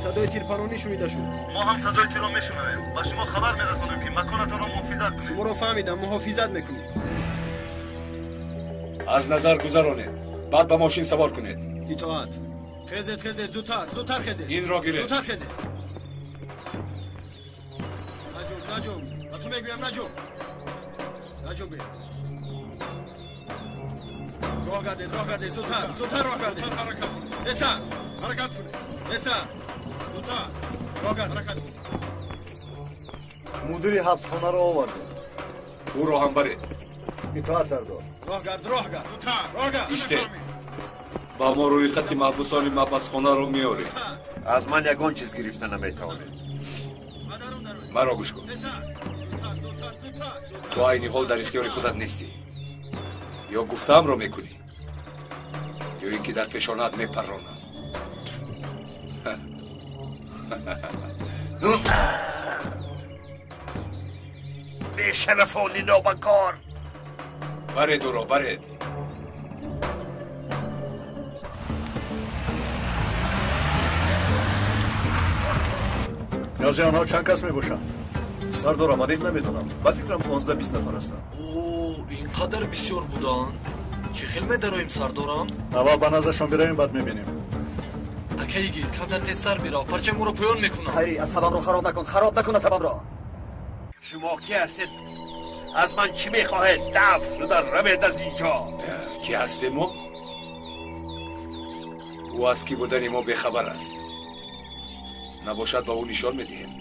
Садои тирпаронӣ шунида шуд. Мо ҳам садои тирро мешунавем. Ба шумо хабар мерасонем, ки маконатонро муҳофизат кунед. Шуморо фаҳмидам, муҳофизат мекунем. Аз назар гузаронед, баъд ба мошин савор кунед. Итоат. Хезед, хезед, зудтар, зудтар хезед. Инро гиред. Зудтар хезед. Наҷум, наҷум, ба ту мегӯям наҷум. Наҷумбе. Роҳ гардед, роҳ гардед, зудтар, зудтар роҳ гардед. Ҳаракат кунед. Тезтар. Ҳаракат кунед. Тезтар. Зудтар. Роҳ гард, ҳаракат кунед. Мудири ҳабсхонаро овардем. Ӯро ҳам баред. Итоат, сардор. Роҳ гард, роҳ гард. Зудтар. Роҳ гард. Истед. Ба мо рӯйхати маҳбусони маҳбасхонаро меоред. Аз ман ягон чиз гирифта наметавонед. Маро гӯш кун. Ту айни ҳол дар ихтиёри худат нестӣ. Ё гуфтаамро мекунӣ, ё ин ки дар пешонаат мепарронам. Бешарафони нобакор! Баред ӯро, баред. Ниёзи онҳо чанд кас мебошанд? Сардорам, аниқ намедонам. Ба фикрам 15-20 нафар ҳастанд. О, ин қадар бисёр буданд. Чӣ хел медароем, сардорам? Аввал ба наздашон биравем, баъд мебинем. Ака йигит, камтар тезтар бирав, парчам ӯро поён мекунам. Хайри, асабамро хароб накун, хароб накун асабамро. Шумо ки ҳастед? Аз ман чӣ мехоҳед? Дафт шуда равед аз ин ҷо. Ки ҳастем мо? Ӯ аз кӣ будани мо бехабар аст. Набошад, ба ӯ нишон медиҳем.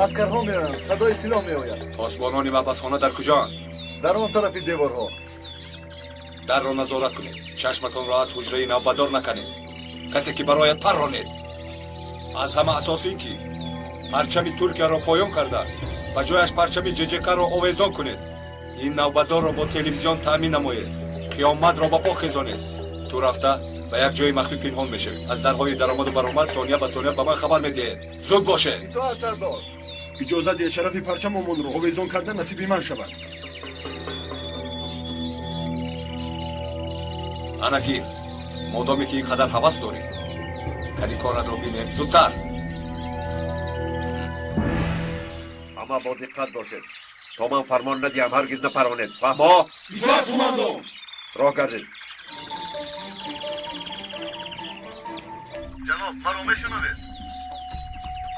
Аскарҳо меоянд, садои силоҳ меояд. Посбонони маҳбасхона дар куҷоанд? Дар он тарафи деворҳо. Дарро назорат кунед. Чашматонро аз ҳуҷраи навбатдор наканед. Касе ки барояд парронед. Аз ҳама асос ин ки парчами Туркияро поён карда, ба ҷояш парчами ЖЖК-ро овезон кунед. Ин навбатдорро бо телевизион таъмин намоед. Қиёматро ба по хезонед. Ту рафта ба як ҷои махфӣ пинҳон мешавӣ. Аз дарҳои даромаду баромад сония ба сония ба ман хабар медиҳед. Зуд бошед. Итоат, сардор. Иҷозат диҳед шарафи парчамомонро овезон кардан насиби ман шавад. Ана гир, модоме ки ин қадар ҳавас дорӣ, кани коратро бинем, зудтар. Ҳама бо диққат бошед. То ман фармон надиҳам, ҳаргиз напаронед. Фаҳмо? Итоат, қумандон. Роҳ гардед. Ҷаноб, маро мешунавед?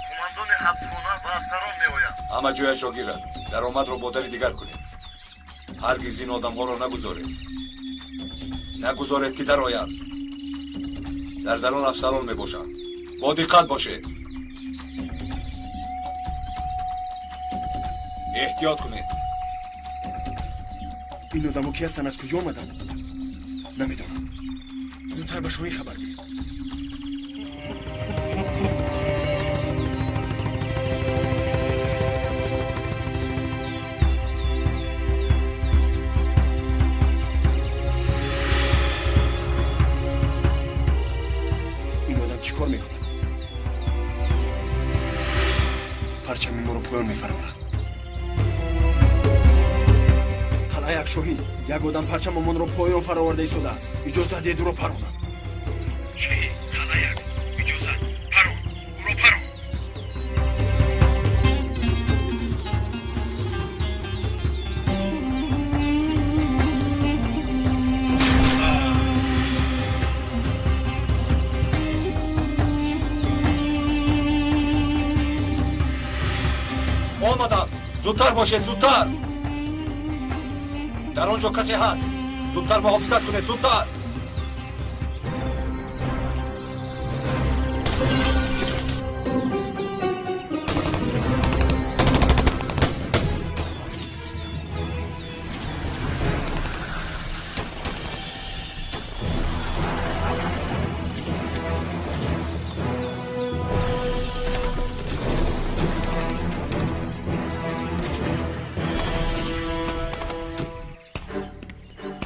Қумандони ҳабсхона ва афсарон меоянд. Ҳама ҷояшро гирад. Даромадро бо дари дигар кунед. Ҳаргиз ин одамҳоро нагузоред. Нагузоред ки дароянд. Дар дарон афсарон мебошанд. Бо диққат бошед. Эҳтиёт кунед. Ин одамо ки ҳастанд, аз куҷо омаданд? Намедонам. Зудтар ба шоҳӣ хабар диҳед. Ин одам чӣ кор мекунад? Парчами моро поён мефарорад. Қалъаяк шоҳӣ, як одам парчамомонро поён фароварда истодааст. Иҷозат диҳед ӯро паронам. Шоҳӣ, қалъаяк, иҷозат, парон, ӯро парон. Зудтар бошед, зудтар! Дар он ҷо касе ҳаст. Зудтар муҳофизат кунед, зудтар!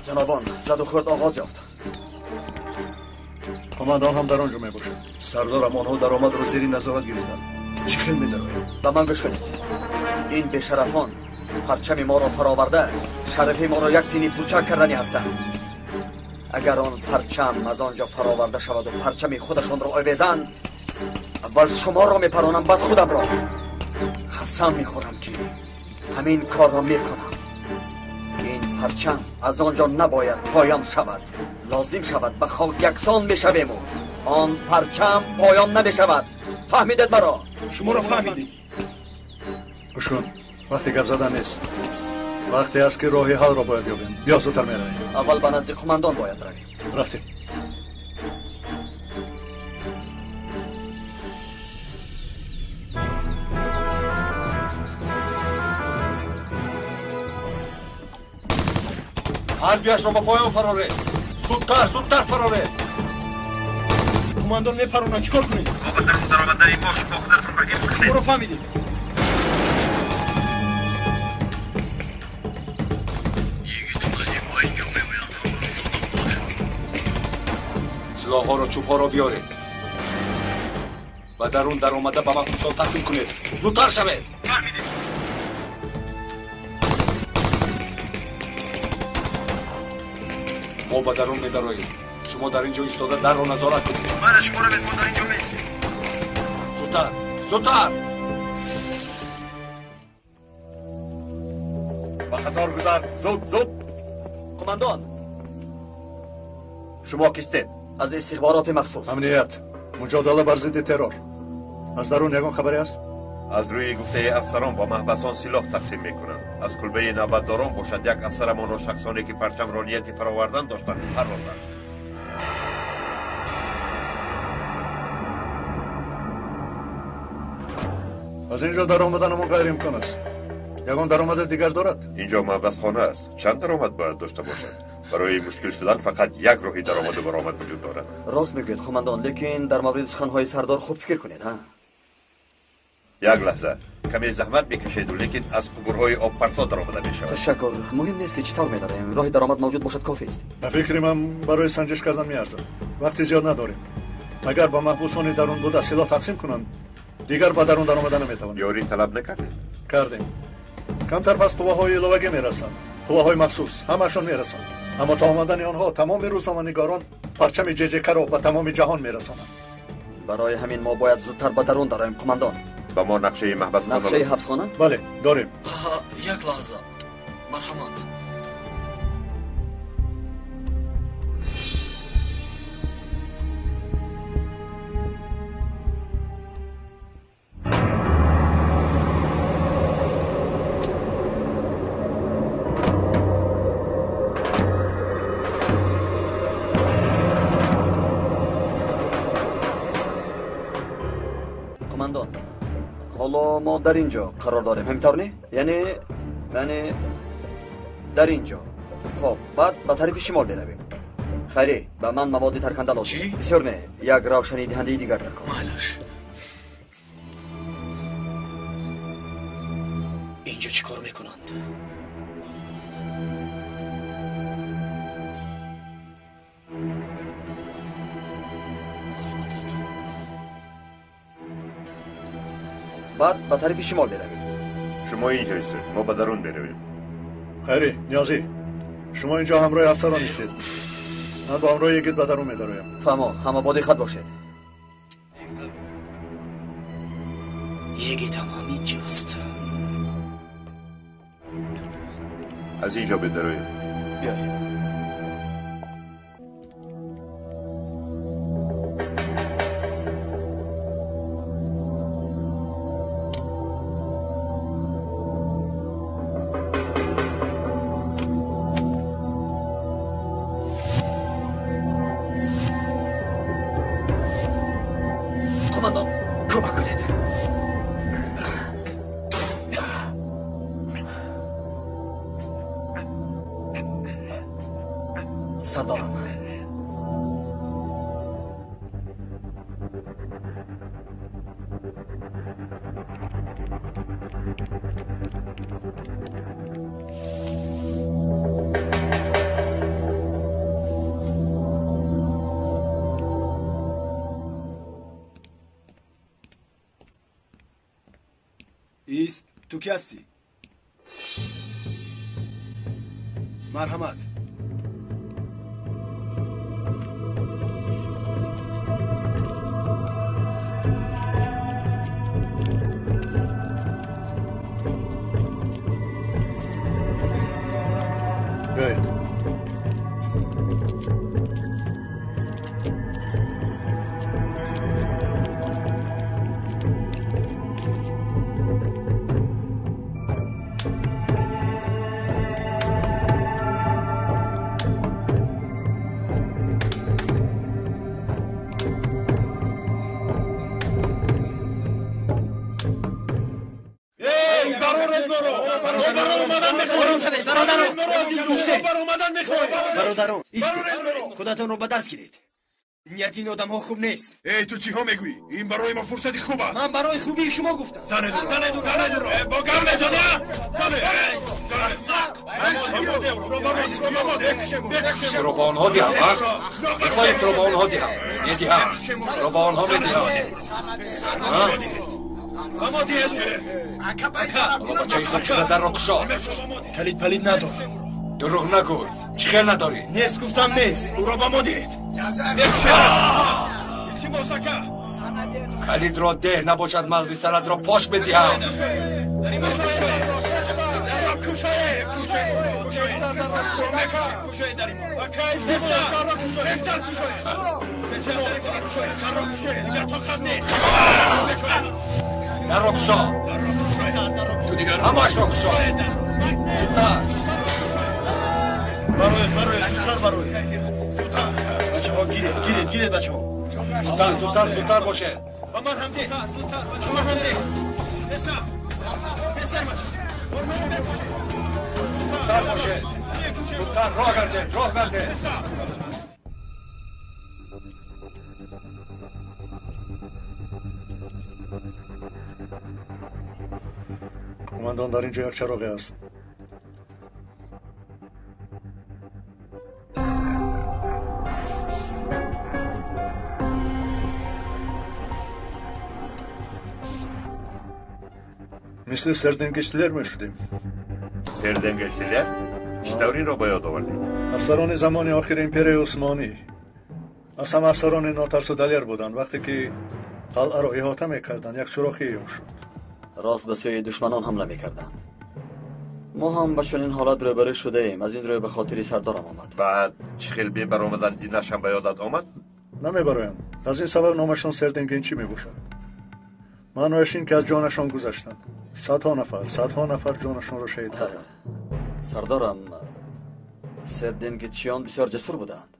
Ҷанобон, заду хӯрд оғоз ёфт. Командан ҳам дар он ҷо мебошад. Сардорам, онҳо даромадро зери назорат гирифтанд. Чӣ хел медароем? Ба ман гӯш кунед. Ин бешарафон парчами моро фароварда, шарафи моро як тини пучак кардани ҳастанд. Агар он парчам аз он ҷо фароварда шаваду парчами худашонро овезанд, аввал шуморо мепаронам, баъд худамро. Қасам мехӯрам, ки ҳамин корро мекунам. Ин парчам аз он ҷо набояд поён шавад. Лозим шавад ба хок яксон мешавему он парчам поён намешавад. Фаҳмидед маро? Шуморо фаҳмидем. Гӯш кун, вақте гап задан нест. Вақте аст, ки роҳи ҳалро бояд ёбем. Биё, зудтар меравем. Аввал ба назди қумандон бояд равем. Рафтем. Ҳар дуяшро ба поён фароред. Зудтар, зудтар фароред. Қумандон, мепаронам, чӣ кор кунем? Бо ба дарун даромадани мо шумо худатонро ҳифз кунед. Шуморо фаҳмидем. Йигиту Назим ба инҷо меоянд, ҳамроҳи одамонашон. Силоҳҳоро, чӯбҳоро биёред. Ба дарун даромада ба маҳбусон тақсим кунед. Зудтар шавед. Фаҳмидем. Мо ба дарун медароем. Шумо дар ин ҷо истода дарро назорат кунед. Баъд шумо равед, мо дар ин ҷо меистем. Зудтар, зудтар! Ба қатор гузар, зуд, зуд! Қумандон! Шумо кистед? Аз истихбороти махсус. Амният, муҷодала бар зидди террор. Аз дарун ягон хабаре ҳаст? Аз рӯи гуфтаи афсарон ба маҳбасон силоҳ тақсим мекунанд. Аз кулбаи навбатдорон бошад, як афсарамонро шахсоне, ки парчамро нияти фаровардан доштанд, парронданд. Аз ин ҷо даромаданамон ғайриимкон аст. Ягон даромади дигар дорад? Ин ҷо маҳбасхона аст. Чанд даромад бояд дошта бошад? Барои мушкил шудан фақат як роҳи даромаду баромад вуҷуд дорад. Рост мегӯед, қумандон, лекин дар мавриди суханҳои сардор хуб фикр кунед, ҳа? Як лаҳза, каме заҳмат мекашеду, лекин аз қубурҳои обпарто даромада мешавад. Ташаккур. Муҳим нест, ки чӣ тавр медароем. Роҳи даромад мавҷуд бошад, кофист. Ба фикри ман, барои санҷиш кардан меарзад. Вақти зиёд надорем. Агар ба маҳбусони дарун буда силоҳ тақсим кунанд, дигар ба дарун даромада наметавонем. Ёрӣ талаб накардед? Кардем. Камтар пас қувваҳои иловагӣ мерасанд, қувваҳои махсус ҳамаашон мерасанд. Аммо то омадани онҳо тамоми рӯзноманигорон парчами ҷҷкро ба тамоми ҷаҳон мерасонанд. Барои ҳамин мо бояд зудтар ба дарун дароем, қумандон. Ба мо нақшаи маҳбасхона. Нақшаи ҳабсхона? Бале, дорем. Як лаҳза, марҳамат. Қумандон, ҳоло мо дар ин ҷо қарор дорем, ҳамин тавр не? Яъне дар ин ҷо. Хоб, баъд ба тарафи шимол меравем. Хайре, ба ман маводи тарканда лозим. Чӣ? Бисёр не, як равшанидиҳандаи дигар дар кор. Майлаш. Инҷо чӣ кор мекунанд? Баъд ба тарафи шимол меравем. Шумо инҷо истед, мо ба дарун меравем. Хайри, Ниёзӣ, шумо инҷо ҳамроҳи афсарон истед. Ман бо ҳамроҳи йигит ба дарун медароям. Фаҳмо, ҳама бо диққат бошед. Йигитам ҳаминҷост. Аз ин ҷо бидароем. Биёед. Кӯмак кунед. Сардорам. Ист, ту кӣ ҳастӣ? Марҳамат. Биёед. Бародарон, истед, худатонро ба даст гиред. Нияти ин одамҳо хуб нест. Эй, ту чиҳо мегӯӣ? Ин барои мо фурсати хуб аст. Ман барои хубии шумо гуфтам. Занед, занед, занед! Бо гам мезана? Занед! Туро ба онҳо диҳам, а? Мехоҳӣ туро ба онҳо диҳам? Медиҳам. Туро ба онҳо медиҳам. Ҳоло бачаи хуб шуда дарро кушо. Калид палид надорам. Дурӯғ нагӯй. Чӣ хел надорӣ? Нест, гуфтам нест. Ӯро ба мо диҳед. Илтимос, ака. Калидро деҳ, набошад мағзи саратро пош медиҳам. Дарро кушо. Ҳамаашро кушо. Зудтар. Бароед, бароед, зудтар бароед. Зудтар. Бачаҳо, гиред, гиред, гиред, бачаҳо. Зудтар, зудтар, зудтар бошед. Ба ман ҳам деҳ. Зудтар, ба ман ҳам деҳ. Писар, писар, зудтар бошед. Зудтар, роҳ гардед, роҳ гардед. Кумандон, дар ин ҷо як чароғе аст. Мисли серденгичлер мешудем. Серденгичлер? Чӣ тавр инро ба ёд овардем? Афсарони замони охири империяи Усмонӣ аз ҳама афсарони нотарсу далер буданд. Вақте ки қалъаро иҳота мекарданд, як сурохӣ ёфт шуд. Рост ба сӯи душманон ҳамла мекарданд. Мо ҳам ба чунин ҳолат рӯбарӯ шудаем. Аз ин рӯ ба хотири сардорам омад. Баъд чӣ хел бебаромадан инашам ба ёдат омад? Намебароянд. Аз ин сабаб номашон серденгинчӣ мебошад. Маънояш ин ки аз ҷонашон гузаштанд. Садҳо нафар, садҳо нафар ҷонашонро шаҳид карданд. Сардорам, серденгичиён бисёр ҷасур буданд.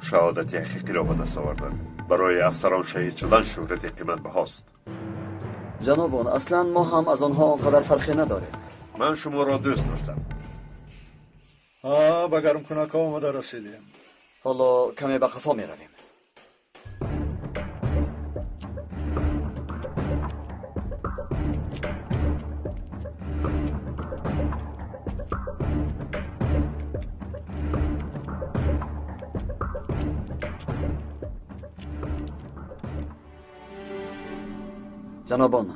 Шаҳодати ҳақиқиро ба даст оварданд. Барои афсарон шаҳид шудан шӯҳрати қиматбаҳост. Ҷанобон, аслан мо ҳам аз онҳо он қадар фарқе надорем. Ман шуморо дӯст доштам. Ба гармкунакҳо омада расидем. Ҳоло каме ба қафо меравем. Ҷанобон,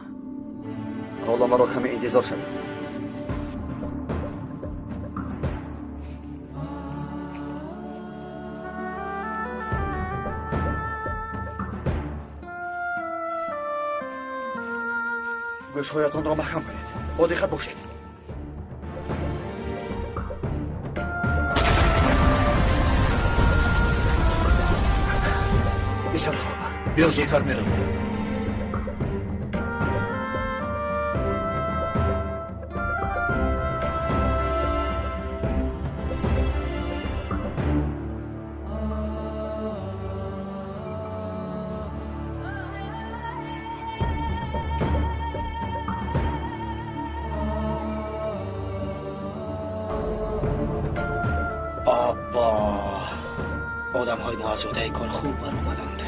ҳоло маро каме интизор шавед. Гӯшҳоятонро маҳкам кунед, бо диққат бошед. Бисёр хуб. Биё, зудтар меравем. Обо, одамҳои мо аз ӯҳдаи кор хуб баромаданд.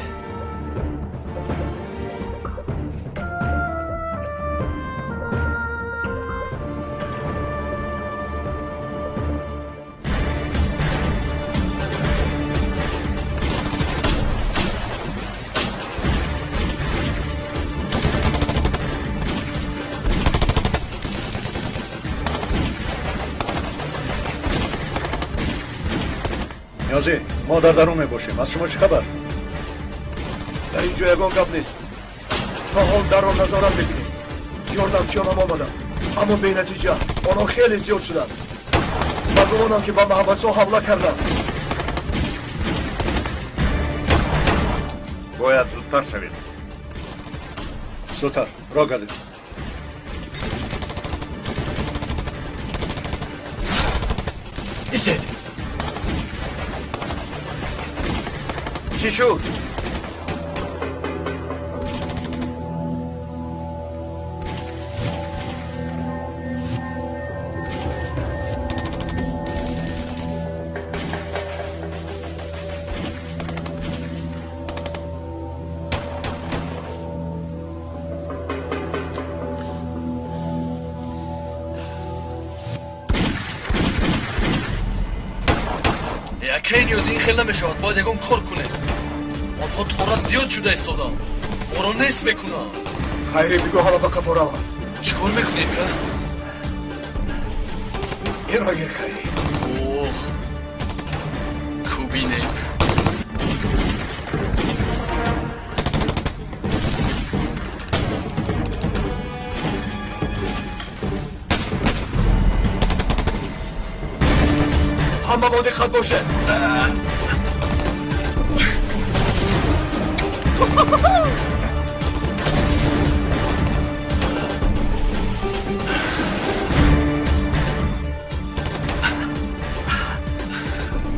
ниёзӣ, мо дар дарун мебошем. Аз шумо чӣ хабар? Дар ин ҷо ягон гап нест. То ҳол дарро назорат мекунем. Ёрдамчиёнам омаданд, аммо бенатиҷа. Онҳо хеле зиёд шуданд. Ба гумонам, ки ба маҳбасҳо ҳамла карданд. Бояд зудтар шавем. Зудтар, роҳ гардед. Истед! Чӣ шуд? Якай ниёзи, ин хел намешавад, бояд ягон кор кунем. Онҳо торат зиёд шуда истоданд, моро нест мекунанд. Хайре, бигӯ ҳама ба қафо раванд. Чӣ кор мекунем, ка? Инро гир, Хайри. Оҳ, кӯбинем. Ҳама бо диққат бошед.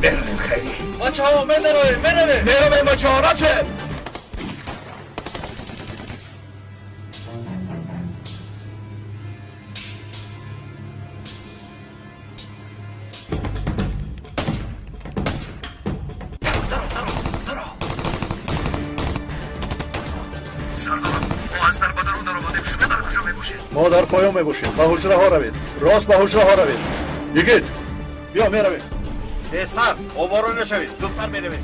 Меравем, Хайри. Бачаҳо, медароем, меравем. Меравем, бачаҳо, рафтем. Сардорам, мо аз дар ба дарун даромадем. Шумо дар куҷо мебошед? Мо дар поён мебошем. Ба ҳуҷраҳо равед. Рост ба ҳуҷраҳо равед. Йигит, биё, меравем. Тезтар, овора нашавед, зудтар меравем.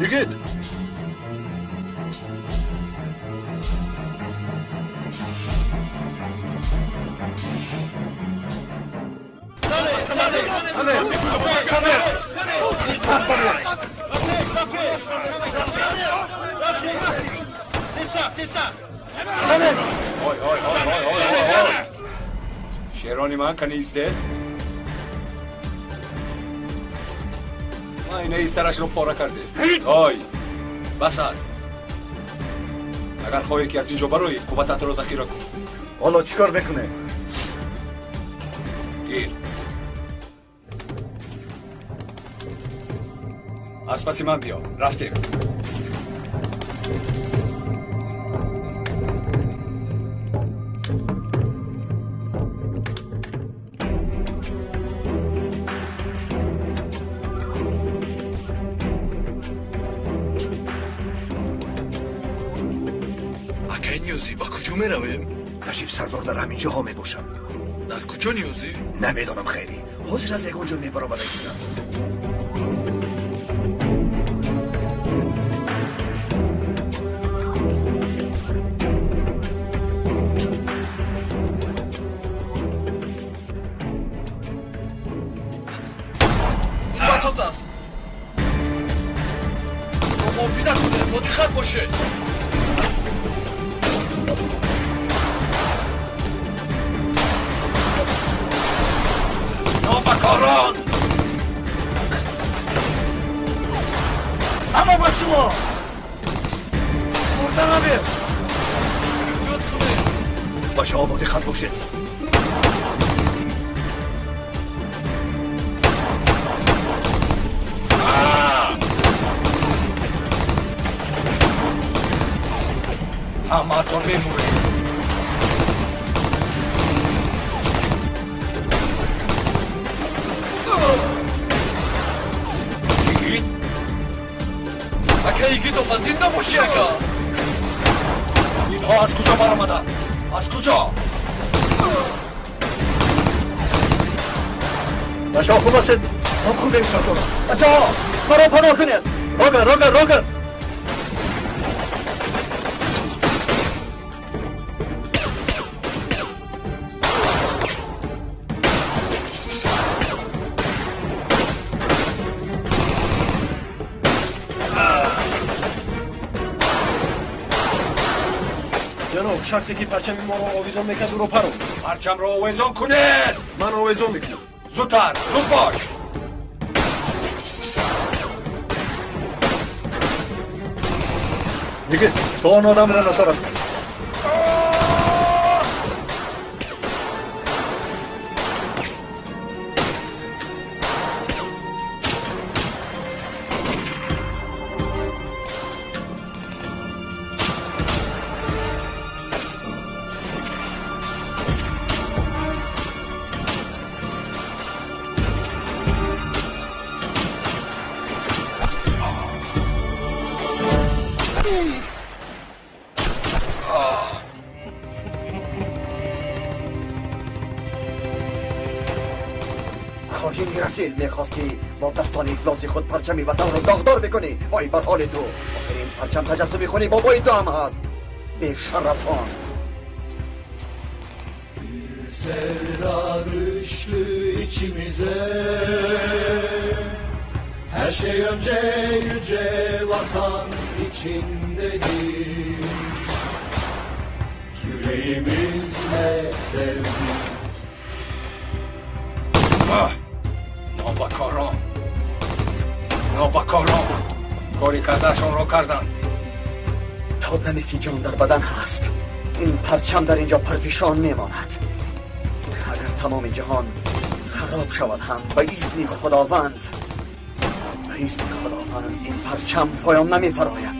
Йигит! Ой, ой, ой, ой, ой, ой. Шерони ман кани истед? Майнаи сарашро пора кардед. Ой, бас аст. Агар хоҳӣ, ки аз ин ҷо бароӣ, қуввататро захира кун. Ҳоло чӣ кор мекунем? Гир. Аз паси ман биё. Рафтем. Акай Ниёзӣ, ба куҷо меравем? Наҷиб сардор дар ҳамин ҷоҳо мебошам. Дар куҷо, Ниёзӣ? Намедонам, Хайрӣ. Ҳозир аз ягон ҷо мебаромада истам. Ин батоз аст. Муҳофизат кунед, бодиққат бошед. Нобакорон! Аммо ба шумо мурда набед. Эҳтиёт кунед. Бачаҳо, бо диққат бошед. Ҳамаатон мемуред. Йигит! Ака Йигит омад, зинда бошӣ ака! Инҳо аз куҷо баромаданд? Аз куҷо? Бачаҳо хуб ҳастед? Мо хубем сардорам. Бачаҳо, маро паноҳ кунед. Рогар, рогар, рогар! Ҷаноб, шахсе ки парчами моро овезон мекард, ӯро паронд. Парчамро овезон кунед! Ман овезон мекунам. Зудтар, зуд бош! Йигит, ту он одамро назорат кун. Хоини расил, мехостӣ бо дастони ифлоси худ парчами ватанро доғдор бикунӣ. Вой бар ҳоли ту! Охир ин парчам таҷассуми хуни бобои ту ҳам ҳаст. Бешарафон! Sevda düştü içimize. Her şey önce yüce vatan için dedik. Yüreğimizle sevdik. Нобакорон, нобакорон кори кардаашонро карданд. То даме ки ҷон дар бадан ҳаст, ин парчам дар инҷо парфишон мемонад. Агар тамоми ҷаҳон хароб шавад ҳам, ба изни Худованд, ба изни Худованд ин парчам поён намефарояд.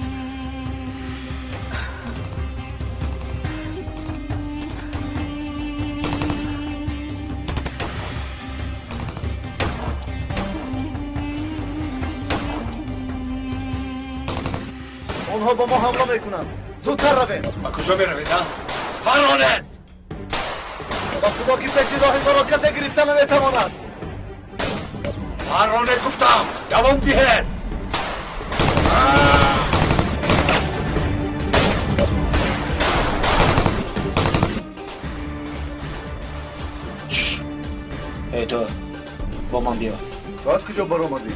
Онҳо ба мо ҳамла мекунанд. Зудтар равем. Ба куҷо меравед, а? Паронед! Ба худо ки пеши роҳи моро касе гирифта наметавонад. Паронед гуфтам! Давом диҳед! Эй ту, бо ман биё. Ту аз куҷо баромадӣ?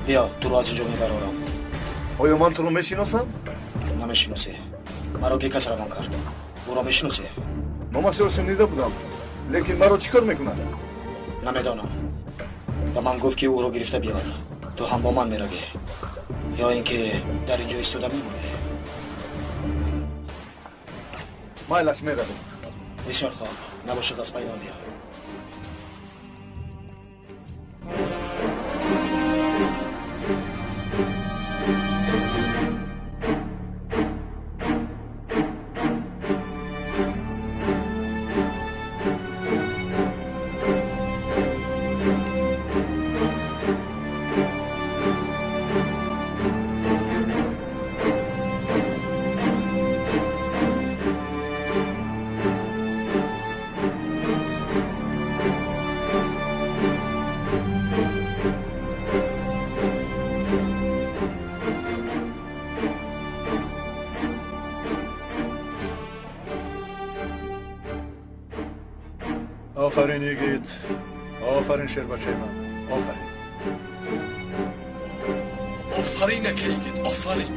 Биё, туро аз инҷо мебарорам. Оё ман туро мешиносам? Намешиносӣ. Маро бекас равон кард. Ӯро мешиносӣ? Номашро шунида будам, лекин маро чӣ кор мекунад? Намедонам. Ба ман гуфт ки ӯро гирифта биёр. Ту ҳам бо ман меравӣ ё ин ки дар инҷо истода мемонӣ? Майлаш, меравем. Бисёр хуб, набошад аз пай ман биё. Офарин Йигит, офарин шербачаи ман, офарин. Офарин ака Йигит, офарин.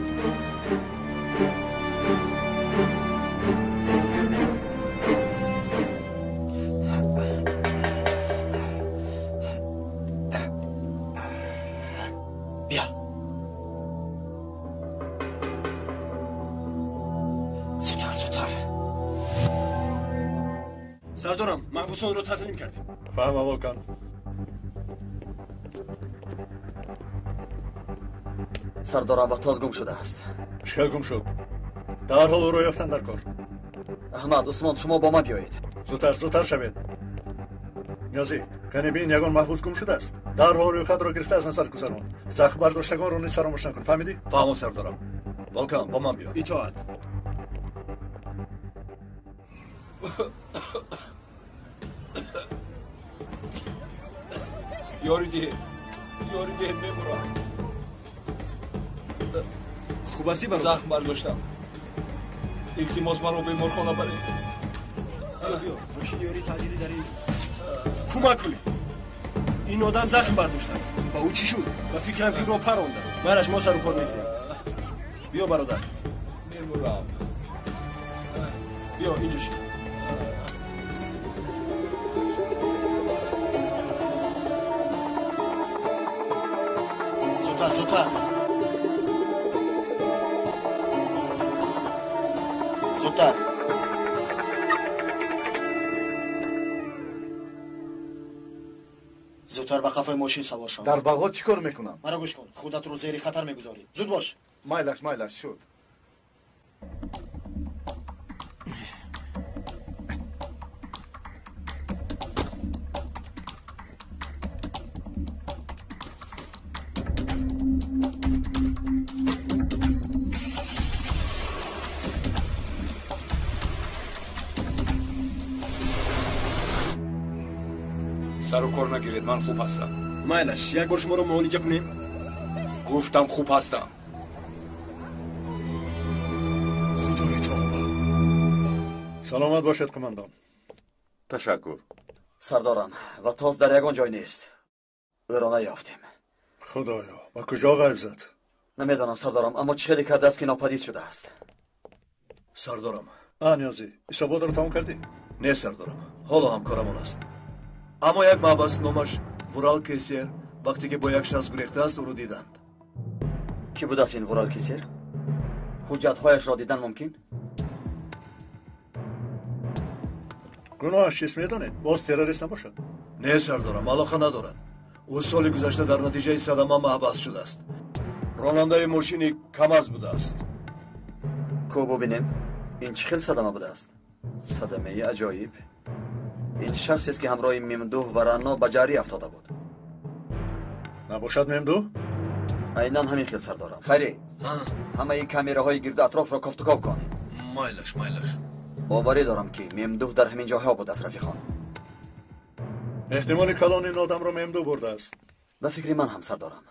Биё. Зудтар, зудтар. Сардорам, маҳбусонро таслим кардем. Фаҳма, Волкан. Сардорам, Ватоз гум шудааст. Чӣ хел гум шуд? Дарҳол ӯро ёфтан дар кор. Аҳмад, Усмон, шумо бо ман биёед. Зудтар, зудтар шавед. Ниёзӣ, кане бин, ягон маҳбус гум шудааст. Дарҳол рӯйхатро гирифта аз назар гузарон. Захм бардоштагонро низ фаромӯш накун, фаҳмидӣ? Фаҳмо, сардорам. Волкан, бо ман биё. Итоат. Ёрӣ диҳед, ёрӣ диҳед, мемурам. Хуб ҳастӣ, бародар? Захм бардоштам. Илтимос, маро беморхона баред. Биё, биё, мошини ёрии таъҷилӣ дар инҷост. Кӯмак кунед. Ин одам захм бардоштааст. Ба ӯ чӣ шуд? Ба фикрам ки ӯро парондам. Мараш, мо сару кор мегирем. Биё, бародар. Мемурам. Биё, инҷо шин. Зудтар, зудтар. Зудтар. Зудтар ба қафои мошин савор шав. Дар бағо чӣ кор мекунам? Маро гӯш кун, худатро зери хатар мегузорӣ. Зуд бош. Майлаш, майлаш, шуд. Сару кор нагиред, ман хуб ҳастам. Майлаш, як бор шуморо муолиҷа кунем. Гуфтам хуб ҳастам. Худои тавба. Саломат бошед, қумандон. Ташаккур. Сардорам, Ватоз дар ягон ҷой нест. Ӯро наёфтем. Худоё, ба куҷо ғайб зад? Намедонам, сардорам, аммо чӣ хеле кардааст, ки нопадид шудааст. Сардорам. А, Ниёзӣ, ҳисоботро тамом кардӣ? Не, сардорам, ҳоло ҳамкорамон аст. Аммо як маҳбас номаш Вурал Кесер вақте ки бо як шахс гурехтааст, ӯро диданд. Кӣ будааст ин Вурал Кесер? Ҳуҷҷатҳояшро дидан мумкин? Гуноҳаш чист, медонед? Боз террорист набошад? Не, сардорам, алоқа надорад. Ӯ соли гузашта дар натиҷаи садама маҳбас шудааст. Ронандаи мошини КамАЗ будааст. Ку бубинем, ин чӣ хел садама будааст? Садамаи аҷоиб. Ин шахсест, ки ҳамроҳи Мемдуҳ ва Рано ба ҷарӣ афтода буд. Набошад Мемдуҳ? Айнан ҳамин хел, сардорам. Хайре, ҳамаи камераҳои гирду атрофро кофтукоб кун. Майлаш, майлаш. Боварӣ дорам, ки Мемдуҳ дар ҳамин ҷойҳо будааст, рафиқон. Эҳтимоли калон ин одамро Мемдуҳ бурдааст. Ба фикри ман ҳам, сардорам.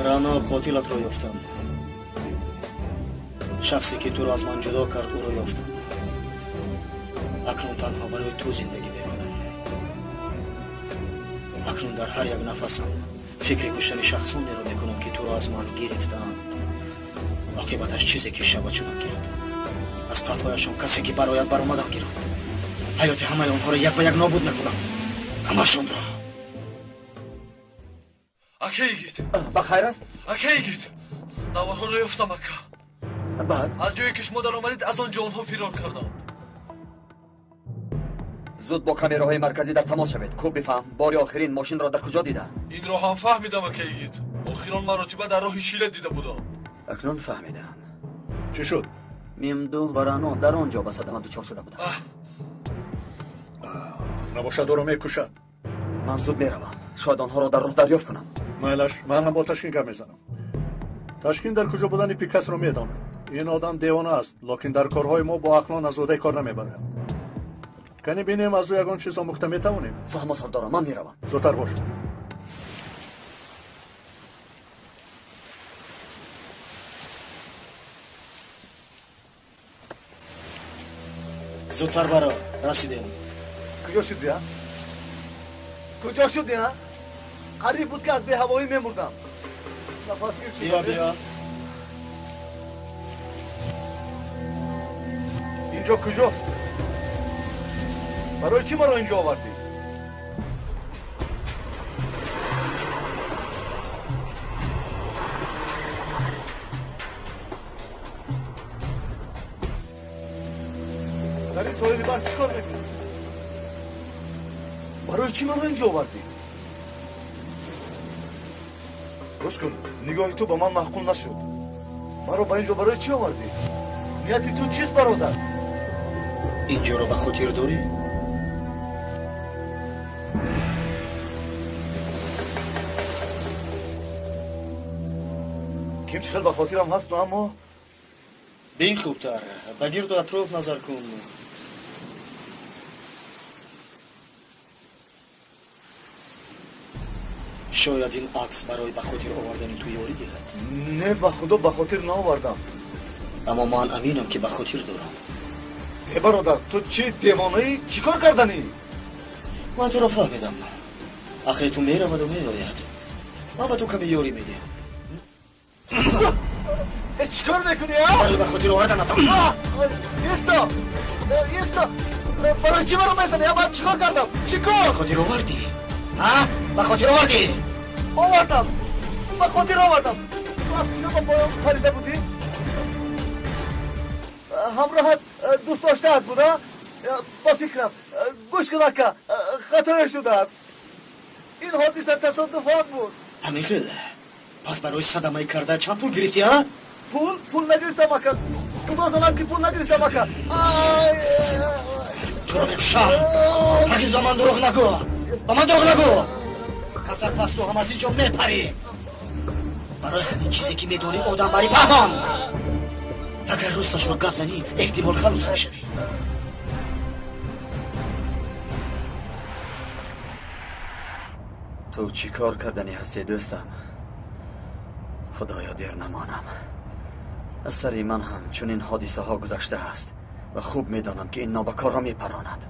Рано, қотилатро ёфтам. Шахсе ки туро аз ман ҷудо кард, ӯро ёфтам. Акнун танҳо барои ту зиндагӣ мекунам. Акнун дар ҳар як нафасам фикри куштани шахсонеро мекунам, ки туро аз ман гирифтаанд. Оқибаташ чизе ки шавад шудам гирад. Аз қафояшон касе ки барояд баромадам гиранд. Ҳаёти ҳамаи онҳоро як ба як нобуд мекунам. Ҳамашонро. Ака Йигит. Ба хайр аст? Ака Йигит. Наворҳоро ёфтам, ака. Баъд? Аз ҷое ки шумо даромадед, аз он ҷо онҳо фирор карданд. Зуд бо камераҳои марказӣ дар тамос шавед. Хуб бифаҳм, бори охирин мошинро дар куҷо диданд? Инро ҳам фаҳмидам, ака Йигит. Охирон маротиба дар роҳи Шиле дида будам. Акнун фаҳмидам. Чӣ шуд? Мимду ва Рано дар он ҷо ба садама дучор шуда буданд. Набошад, ӯро мекушад. Ман зуд меравам. Шояд онҳоро дар роҳ дарёфт кунам. Майлаш, ман ҳам бо Ташкин гап мезанам. Ташкин дар куҷо будани Пикасро медонад. Ин одам девона аст, лекин дар корҳои мо бо ақлон аз уҳдаи кор намебарояд. Кани бинем, аз ӯ ягон чиз омӯхта метавонем? Фаҳмо, сардорам, ман меравам. Зудтар бош. Зудтар баро, расидем. Куҷо шудӣ, а? Куҷо шудӣ, а? Қариб буд, ки аз беҳавоӣ мемурдам. Нафасгир шудам. Биё, биё. Инҷо куҷост? Барои чӣ маро инҷо овардӣ? Дар ин соҳили баҳр чӣ кор мекунӣ? Барои чӣ маро инҷо овардӣ? Гӯш кун, нигоҳи ту ба ман маъқул нашуд. Маро ба инҷо барои чӣ овардӣ? Нияти ту чист, бародар? Инҷоро ба хотир дорӣ? Ким чӣ хел ба хотирам ҳасту, аммо бин хубтар, ба гирду атроф назар кун. Шояд ин акс барои ба хотир овардани ту ёрӣ диҳад. Не, ба худо ба хотир наовардам. Аммо ман аминам, ки ба хотир дорам. Э, бародар, ту чӣ девонаӣ? Чӣ кор карданӣ? Ман туро фаҳмидам. Ақли ту мераваду меояд. Ман ба ту каме ёрӣ медиҳам. Чӣ кор мекунӣ, а? Барои ба хотир оварданатон. Исто, исто, барои чӣ маро мезанӣ? Ман чӣ кор кардам? Чӣ кор? Ба хотир овардӣ? А? Ба хотир овардӣ? Овардам, ба хотир овардам. Ту аз куҷо ба поён парида будӣ? Ҳамроҳат дӯст доштаат буд, а? Ба фикрам, гӯш кун, ака, хатое шудааст. Ин ҳодиса тасодуфан буд. Ҳамин хел? Пас барои садамаи карда чанд пул гирифтӣ, а? Пул? Пул нагирифтам, ака. Худо занад, ки пул нагирифтам, ака. Туро мекушам. Ҳаргиз ба ман дурӯғ нагӯ. Ба ман дурӯғ нагӯ. Камтар пас ту ҳам аз ин ҷо мепарӣ. Барои ҳамин чизе ки медонӣ, одам барӣ фаҳмон. Агар росташро гап занӣ, эҳтимол халос мешавӣ. Ту чӣ кор карданӣ ҳастӣ, дӯстам? Худоё, дер намонам. Аз сари ман ҳам чунин ҳодисаҳо гузаштааст ва хуб медонам, ки ин нобакорро мепаронад.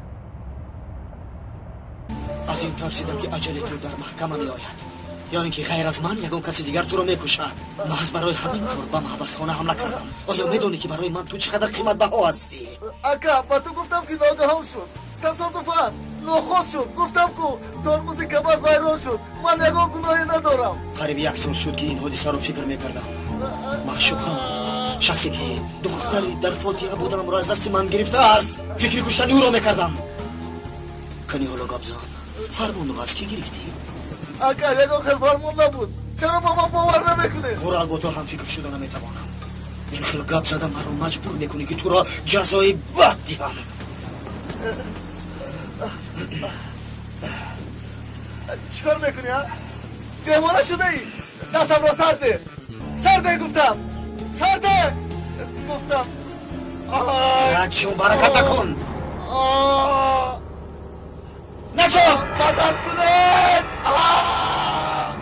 Аз ин тарсидам, ки аҷали ту дар маҳкама меояд, ё ин ки ғайр аз ман ягон каси дигар туро мекушад. Маҳз барои ҳамин кор ба маҳбасхона ҳамла кардам. Оё медонӣ, ки барои ман ту чӣ қадар қиматбаҳо ҳастӣ? Ака, ба ту гуфтам, ки ногаҳон шуд, тасодуфан, нохост шуд. Гуфтам ку, тормози КамАЗ вайрон шуд. Ман ягон гуноҳе надорам. Қариби як сол шуд, ки ин ҳодисаро фикр мекардам. Маъшуқам, шахсе ки духтари дар фотиҳа буданамро аз дасти ман гирифтааст, фикри куштани ӯро мекардам. Кани ҳоло гап зан, фармонро аз кӣ гирифтӣ? Ака, ягон хел фармон набуд. Чаро ба ман бовар намекунед? Ғурал, бо ту ҳамфикр шуда наметавонам. Ин хел гап зада маро маҷбур мекунӣ, ки туро ҷазои бад диҳам. Чӣ кор мекунӣ, а? Девона шудаӣ? Дастамро сарде, сарде гуфтам, сарде гуфтам. Начун, баракат накун. Начун, мадад кунед!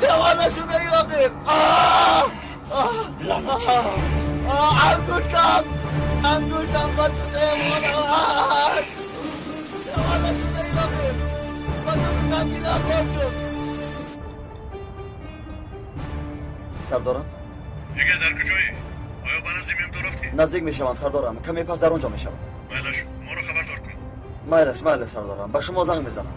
Девона шудаӣ охир. Лаънатӣ. Ангуштам, ангуштам ба ту, девона. Ногаҳ нахост шуд. Сардорам? Дига дар куҷоӣ? Оё ба назди Мемдо рафтӣ? Наздик мешавам, сардорам. Каме пас дар он ҷо мешавам. Майлаш, моро хабардор кун. Майлаш, майлаш, сардорам. Ба шумо занг мезанам.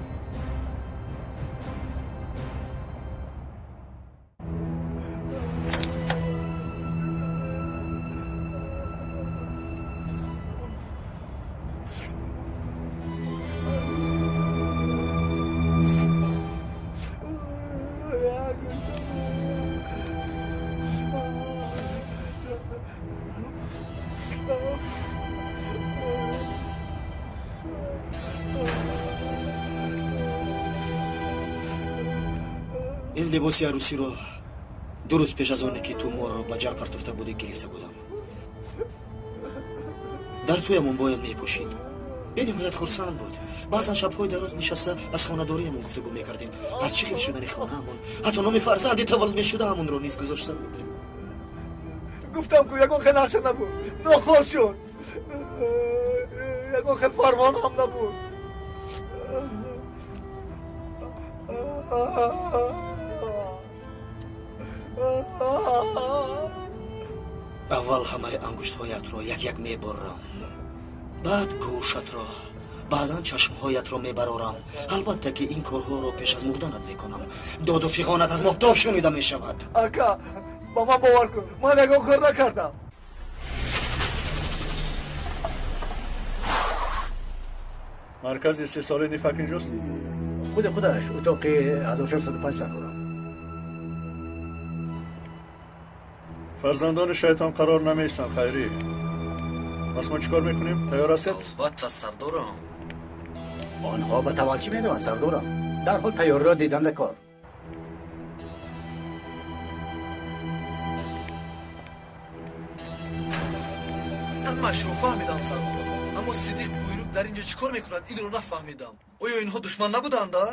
Ин либоси арӯсиро 2 рӯз пеш аз оне ки ту моро ба ҷар партофта будӣ гирифта будам. Дар тӯямон бояд мепӯшид. Бениҳоят хурсанд буд. Баъзан шабҳои дароз нишаста аз хонадориямон гуфтугӯ мекардем, аз чӣ хел шудани хонаамон, ҳатто номи фарзанди таваллуд мешудаамонро низ гузошта будем. Гуфтам ку ягон хел нақша набуд, нохост шуд. Ягон хел фармон ҳам набуд. Аввал ҳамаи ангуштҳоятро як-як меборам, баъд гӯшатро, баъдан чашмҳоятро мебарорам. Албатта ки ин корҳоро пеш аз мурданат мекунам. Доду фиғонат аз моҳтоб шунида мешавад. Ака, ба ман бовар кун, ман ягон кор накардам. Маркази истеҳсоли нифак инҷост? Худи худаш, утоқи 1405, сардорам. Фарзандони шайтон қарор намеистанд, Хайрӣ. Пас мо чӣ кор мекунем? Тайёр ҳастед? Албатта, сардорам. Онҳо ба тавалчӣ мераванд, сардорам. Дарҳол тайёриро дидан дар кор. Ҳамаашро фаҳмидам, сардорам. Аммо Сидиқ Буйрук дар инҷо чӣ кор мекунад, инро нафаҳмидам. Оё инҳо душман набуданд, а?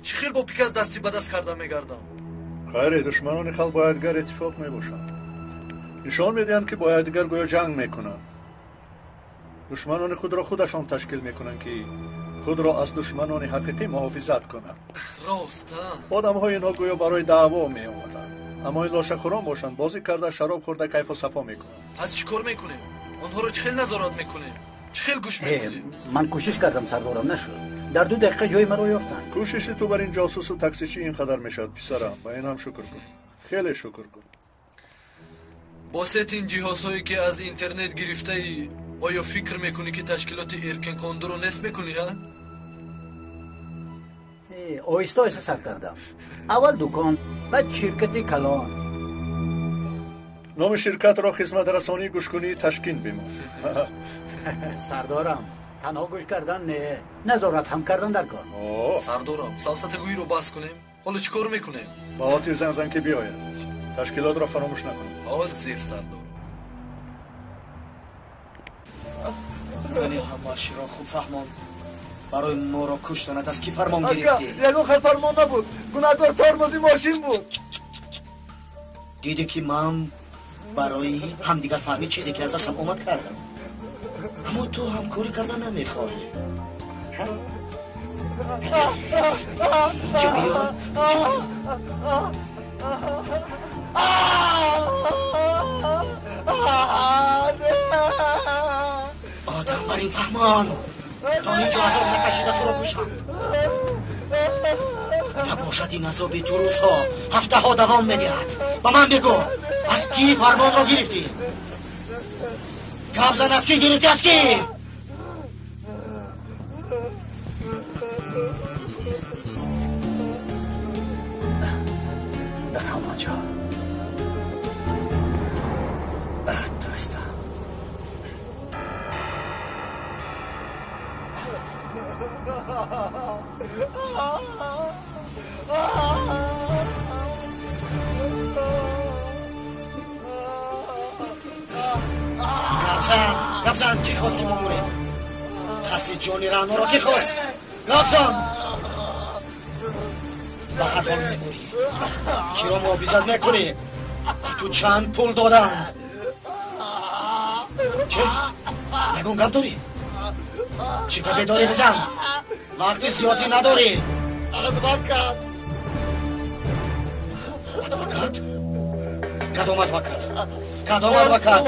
Чӣ хел бо Пикас дасти ба даст карда мегардам? Хайре, душманони халқ бо якдигар иттифоқ мебошанд. Нишон медиҳанд, ки бо якдигар гӯё ҷанг мекунанд. Душманони худро худашон ташкил мекунанд, ки худро аз душманони ҳақиқӣ муҳофизат кунанд. Рост, а? Одамҳои инҳо гӯё барои даъво меомаданд, аммо ин лошахӯрон бошанд, бозӣ карда, шароб хӯрда, кайфу сафо мекунанд. Пас чӣ кор мекунем? Онҳоро чӣ хел назорат мекунем? Чӣ хел гӯш мекунем? Ман кӯшиш кардам, сардорам, нашуд. Дар 2 дақиқа ҷои маро ёфтанд. Кӯшиши ту бар ин ҷосусу таксичӣ ин қадар мешавад, писарам. Ба ин ҳам шукр кун, хеле шукр кун. Бо сетин ҷиҳозҳое ки аз интернет гирифтаӣ, оё фикр мекунӣ ки ташкилоти Эркенкондуро нест мекунӣ, ҳа? Оҳиста оҳиста сар кардам. Аввал дукон, баъд ширкати калон. Номи ширкатро хизматрасонии гӯшкунии Ташкент бимон. Сардорам, танҳо гӯш кардан не, назорат ҳам кардан дар кор. Сардорам, савсатагӯиро бас кунем. Ҳоло чӣ кор мекунем? Ба Отиф занг зан ки биёяд. Ташкилотро фаромӯш накунед. Ҳозир, сардор. Тани ҳамаашро хуб фаҳмон. Барои моро куштанат аз кӣ фармон гирифтӣ? Ягон хел фармон набуд. Гунаҳкор тормози мошин буд. Дидӣ ки ман барои ҳамдигарфаҳмӣ чизе ки аз дастам омад кардам, аммо ту ҳамкорӣ карда намехоҳӣ. Инҷо биё. Одам бар ин фаҳмон, то ҳеҷ азоб накашида туро кушам. Набошад ин азоби ту рӯзҳо, ҳафтаҳо давом медиҳад. Ба ман бигӯ, аз кӣ фармонро гирифтӣ? Гап зан, аз кӣ гирифтӣ, аз кӣ? Дар ҳамон ҷо барат дӯстам. Гап зан, гап зан, кӣ хост ки мо мурем? Қасди ҷони Раъноро кӣ хост? Гап зан! Ба ҳар ҳол мемурӣ. Киро муҳофизат мекунӣ? Ба ту чанд пул доданд? Чӣ? Ягон гап дорӣ? Чӣ гапе дорӣ, бизан? Вақти зиёдӣ надорӣ. Адвокат. Адвокат? Кадом адвокат? Кадом адвокат?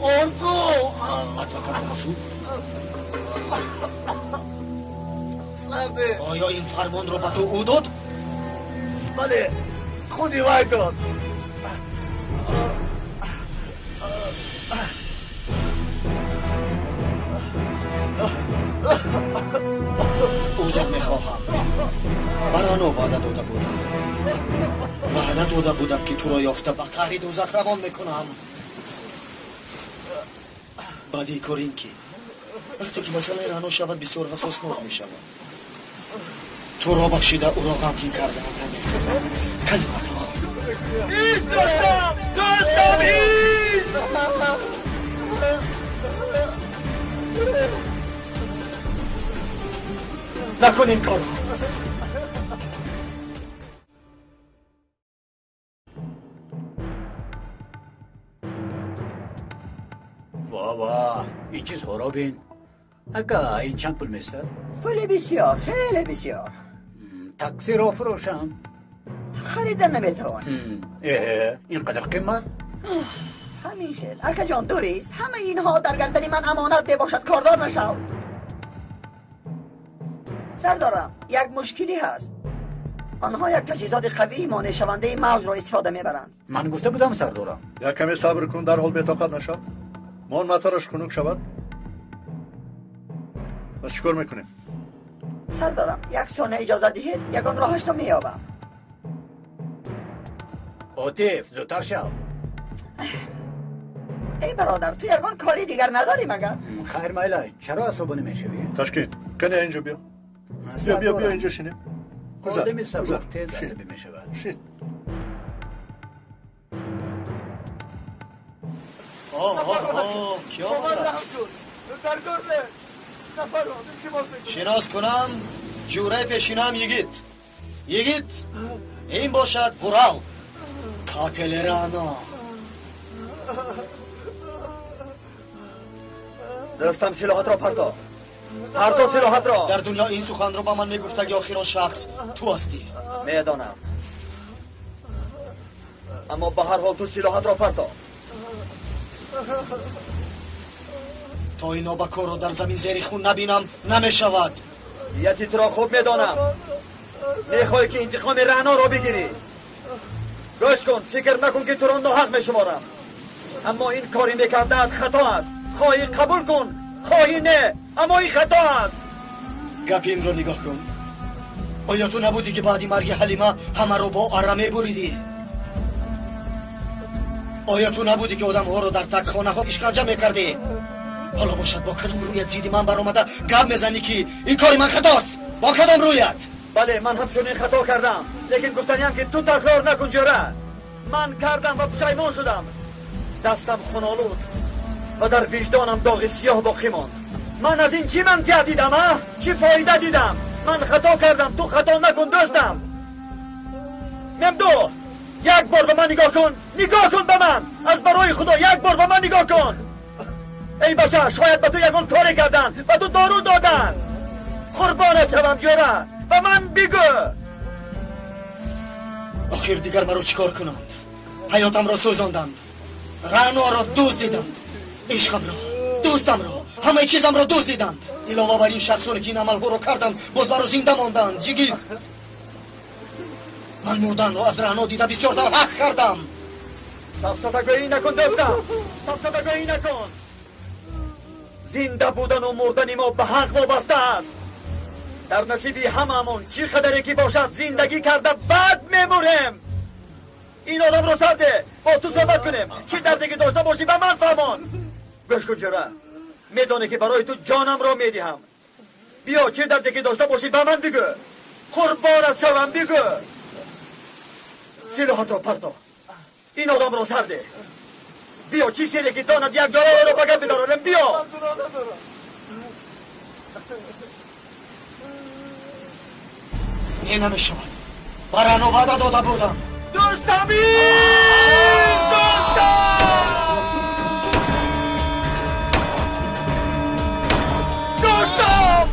Орзу! Адвокат Орзу? Сарде. Оё ин фармонро ба ту ӯ дод? Бале, худи вай дод. Узр мехоҳам. Ба Рано ваъда дода будам. Ваъда дода будам, ки туро ёфта ба қаҳри дӯзах равон мекунам. Баъди кор ин ки вақте ки масъалаи Рано шавад, бисёр ҳассоснок мешавад. Туро бахшида ӯро ғамгин кардаам намехоҳам. Калиматам хон. Ист, дӯстам! Дӯстам, ист! Накун ин корро. Ва ва, ин чизҳоро бин. Ака, ин чанд пул местад? Пули бисёр, хеле бисёр. Таксиро фурӯшам. Харида наметавонӣ. Ин қадар қимат? Ҳамин хел. Акаҷон, дурист. Ҳамаи инҳо дар гардани ман амонат мебошад, кордор нашав. Сардорам, як мушкилӣ ҳаст. Онҳо як таҷҳизоти қавии монеъшавандаи мавҷро истифода мебаранд. Ман гуфта будам, сардорам. Як каме сабр кун, дарҳол бетоқат нашав. Мон мотораш хунук шавад. Пас чӣ кор мекунем? Сардорам, як сония иҷозат диҳед, ягон роҳашро меёбам. Отиф, зудтар шав. Эй бародар, ту ягон кори дигар надорӣ магар? Хайр, майла, чаро асобонӣ мешавӣ? Ташкин, кане инҷо биё. Биё, биё, биё инҷо шинем. Одами сабук тез асабӣ мешавад. Шин. Кӣ омадааст? Шинос кунам, ҷураи пешинам йигит. Йигит, ин бошад Вурал, қотили Рано. Дӯстам, силоҳатро парто. Парто силоҳатро. Дар дунё ин суханро ба ман мегуфтаги охирон шахс ту ҳастӣ. Медонам. Аммо ба ҳар ҳол ту силоҳатро парто. То ино ба корро дар замин зери хун набинам, намешавад. Нияти туро хуб медонам. Мехоҳӣ ки интиқоми Раъноро бигирӣ. Гӯш кун, фикр накун ки туро ноҳақ мешуморам. Аммо ин кори мекардаат хато аст. Хоҳӣ қабул кун, хоҳӣ не, аммо ин хато аст. Гапи инро нигоҳ кун. Оё ту набудӣ ки баъди марги Ҳалима ҳамаро бо арра мебуридӣ? Оё ту набудӣ ки одамҳоро дар тагхонаҳо ишканҷа мекардӣ? Ҳоло бошад бо кадом рӯят зидди ман баромада гап мезанӣ ки ин кори ман хатост? Бо кадом рӯят? Бале, ман ҳамчунин хато кардам, лекин гуфтаниям ки ту такрор накун ҷӯра. Ман кардам ва пушаймон шудам. Дастам хунолуд ва дар виҷдонам доғи сиёҳ боқӣ монд. Ман аз ин чӣ манфиат дидам, а? Чӣ фоида дидам? Ман хато кардам, ту хато накун дӯстам. Мемду, як бор ба ман нигоҳ кун, нигоҳ кун ба ман. Аз барои Худо як бор ба ман нигоҳ кун. Эй бача, шояд ба ту ягон коре карданд, ба ту дору доданд. Қурбонат шавам ҷӯра, ба ман бигӯ. Охир дигар маро чӣ кор кунанд? Ҳаётамро сӯзонданд, Раъноро дуздиданд, ишқамро, дӯстамро, ҳамаи чизамро дуздиданд. Илова бар ин шахсоне ки ин амалҳоро карданд, боз маро зинда монданд. Йигит, ман мурданро аз Раъно дида бисёр дар ҳақ кардам. Сафсатагӯӣ накун дӯстам, сафсатагӯӣ накун. Зинда будану мурдани мо ба ҳақ вобаста аст. Дар насиби ҳамаамон чӣ қадаре ки бошад зиндагӣ карда баъд мемурем. Ин одамро сарде, бо ту суҳбат кунем. Чӣ дарде ки дошта бошӣ ба ман фаҳмон. Гӯш кун ҷӯра, медонӣ ки барои ту ҷонамро медиҳам. Биё, чӣ дарде ки дошта бошӣ ба ман бигӯ. Қурбонат шавам, бигӯ. Силоҳатро парто, ин одамро сарде. Биё, чӣ сире ки донад як ҷоро ба гап бидорорем. Биё. Не, намешавад. Ба Раъно ваъда дода будам. Дӯстам, дӯстам! Дӯстам!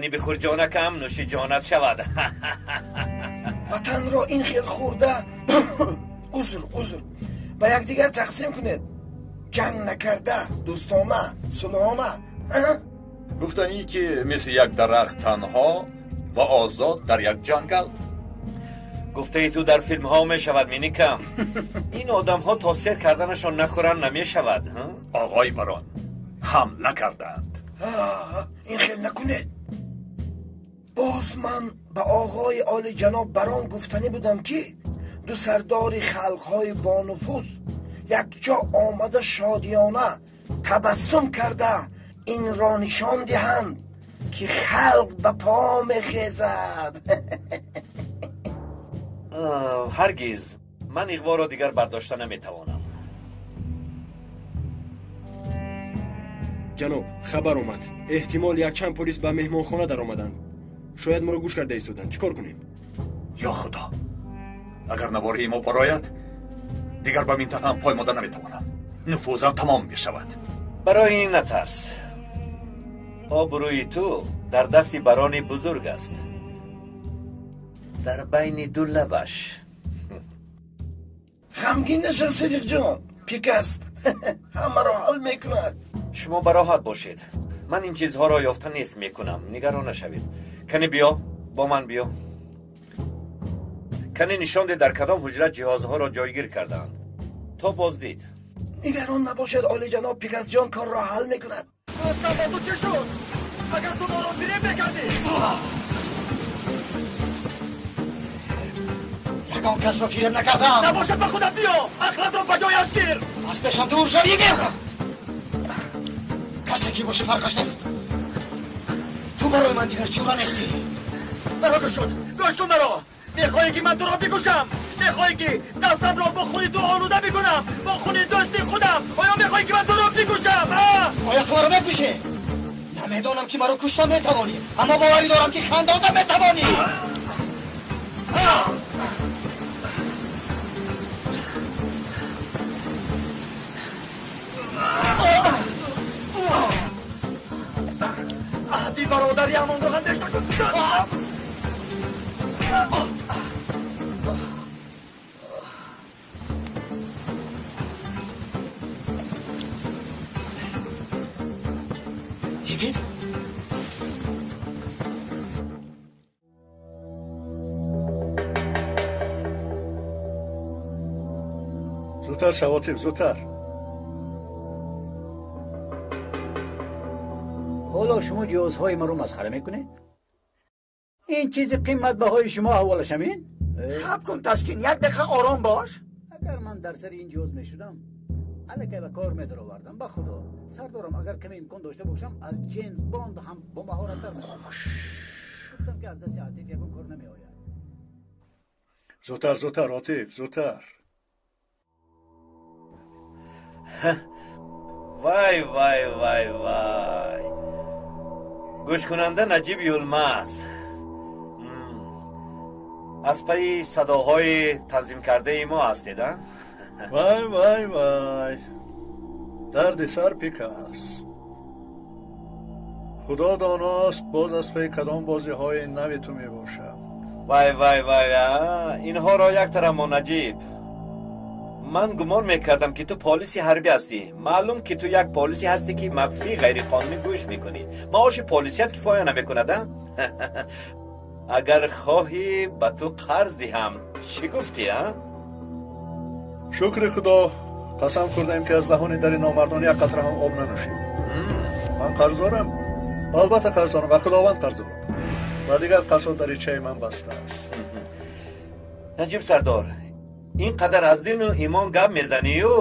Кани бихӯр ҷонакам, нӯши ҷонат шавад. Ватанро ин хел хӯрда узр ба якдигар тақсим кунед. Ҷанг накарда, дӯстона, сулҳона. Гуфтанӣ ки мисли як дарахт танҳо ва озод дар як ҷангал. Гуфтаи ту дар филмҳо мешавад, миникам. Ин одамҳо то сер карданашон нахӯранд намешавад. Оғои барон, ҳамла карданд. Ин хел накунед. Боз ман ба оғои олиҷаноб барон гуфтанӣ будам, ки ду сардори халқҳои бонуфуз якҷо омада шодиёна табассум карда инро нишон диҳанд, ки халқ ба по мехезад. Ҳаргиз ман иғворо дигар бардошта наметавонам. Ҷаноб, хабар омад. Эҳтимол якчанд полис ба меҳмонхона даромаданд. Шояд моро гӯш карда истоданд. Чӣ кор кунем? Ё худо, агар навории мо барояд, дигар ба минтақаам пой мода наметавонам. Нуфузам тамом мешавад. Барои ин натарс. Обрӯи ту дар дасти барони бузург аст, дар байни ду лабаш. Ғамгин нашав, Сидиқҷон. Пикас ҳамаро ҳал мекунад. Шумо бароҳат бошед. Ман ин чизҳоро ёфта нест мекунам. Нигарон нашавед. Кани биё, бо ман биё. Кани нишон де дар кадом ҳуҷра ҷиҳозҳоро ҷойгир кардаанд. То боздид. Нигарон набошед, олиҷаноб, Пикасҷон корро ҳал мекунад. Ростам, ба ту чӣ шуд? Агар ту моро фиреб мекардӣ. Ягон касро фиреб накардам. Набошад, ба худат биё. Ақлатро ба ҷояш гир. Аз пешам дур шав, Игор. Касе ки боши фарқаш нест. Ту барои ман дигар чура нестӣ. Маро гӯш кун, гӯш кун маро. Мехоҳӣ ки ман туро бикушам? Мехоҳӣ ки дастамро бо хуни ту олуда бикунам? Бо хуни дӯсти худам? Оё мехоҳӣ ки ман туро бикушам? Оё ту маро мекушӣ? Намедонам ки маро кушта метавонӣ, аммо боварӣ дорам ки хандонда метавонӣ. Аҳди бародариамонро андеша кун. Yigit? Зудтар шав, Отиф, зудтар. Ҳоло шумо ҷиҳозҳои маро масхара мекунед? Ин чизи қиматбаҳои шумо аҳволаш ҳамин? Хаб кун, Ташкин, як дақиқа ором бош. Агар ман дар сари ин ҷиҳоз мешудам, аллакай ба кор медаровардам. Ба худо сардорам, агар каме имкон дошта бошам, аз Ҷеймс Бонд ҳам бомаҳораттар мешудам. Гуфтам ки аз дасти Атиф ягон кор намеояд. Зудтар, зудтар, Отиф, зудтар. Вай, вай, вай, вай. Гӯшкунанда Наҷиб Юлмаз. Аз пайи садоҳои танзимкардаи мо ҳастед, а? Вай, вай, вай. Дарди сар Пикас. Худо доност боз аз пайи кадом бозиҳои нави ту мебошанд. Вай, вай, вай, инҳоро як тараф мо, Наҷиб. Ман гумон мекардам, ки ту полиси ҳарбӣ ҳастӣ. Маълум, ки ту як полиси ҳастӣ, ки махфӣ ғайриқонунӣ гӯш мекунӣ. Маоши полисият кифоя намекунад, а? Агар хоҳӣ, ба ту қарз диҳам. Чӣ гуфтӣ, а? Шукри худо, қасам хӯрдаем, ки аз даҳони дари номардон як қатра ҳам об нанӯшем. Ман қарз дорам, албатта қарз дорам ва худованд қарз дорам ва дигар қарзҳо даричаи ман баста аст. Наҷиб сардор, ин қадар аз дину имон гап мезанию,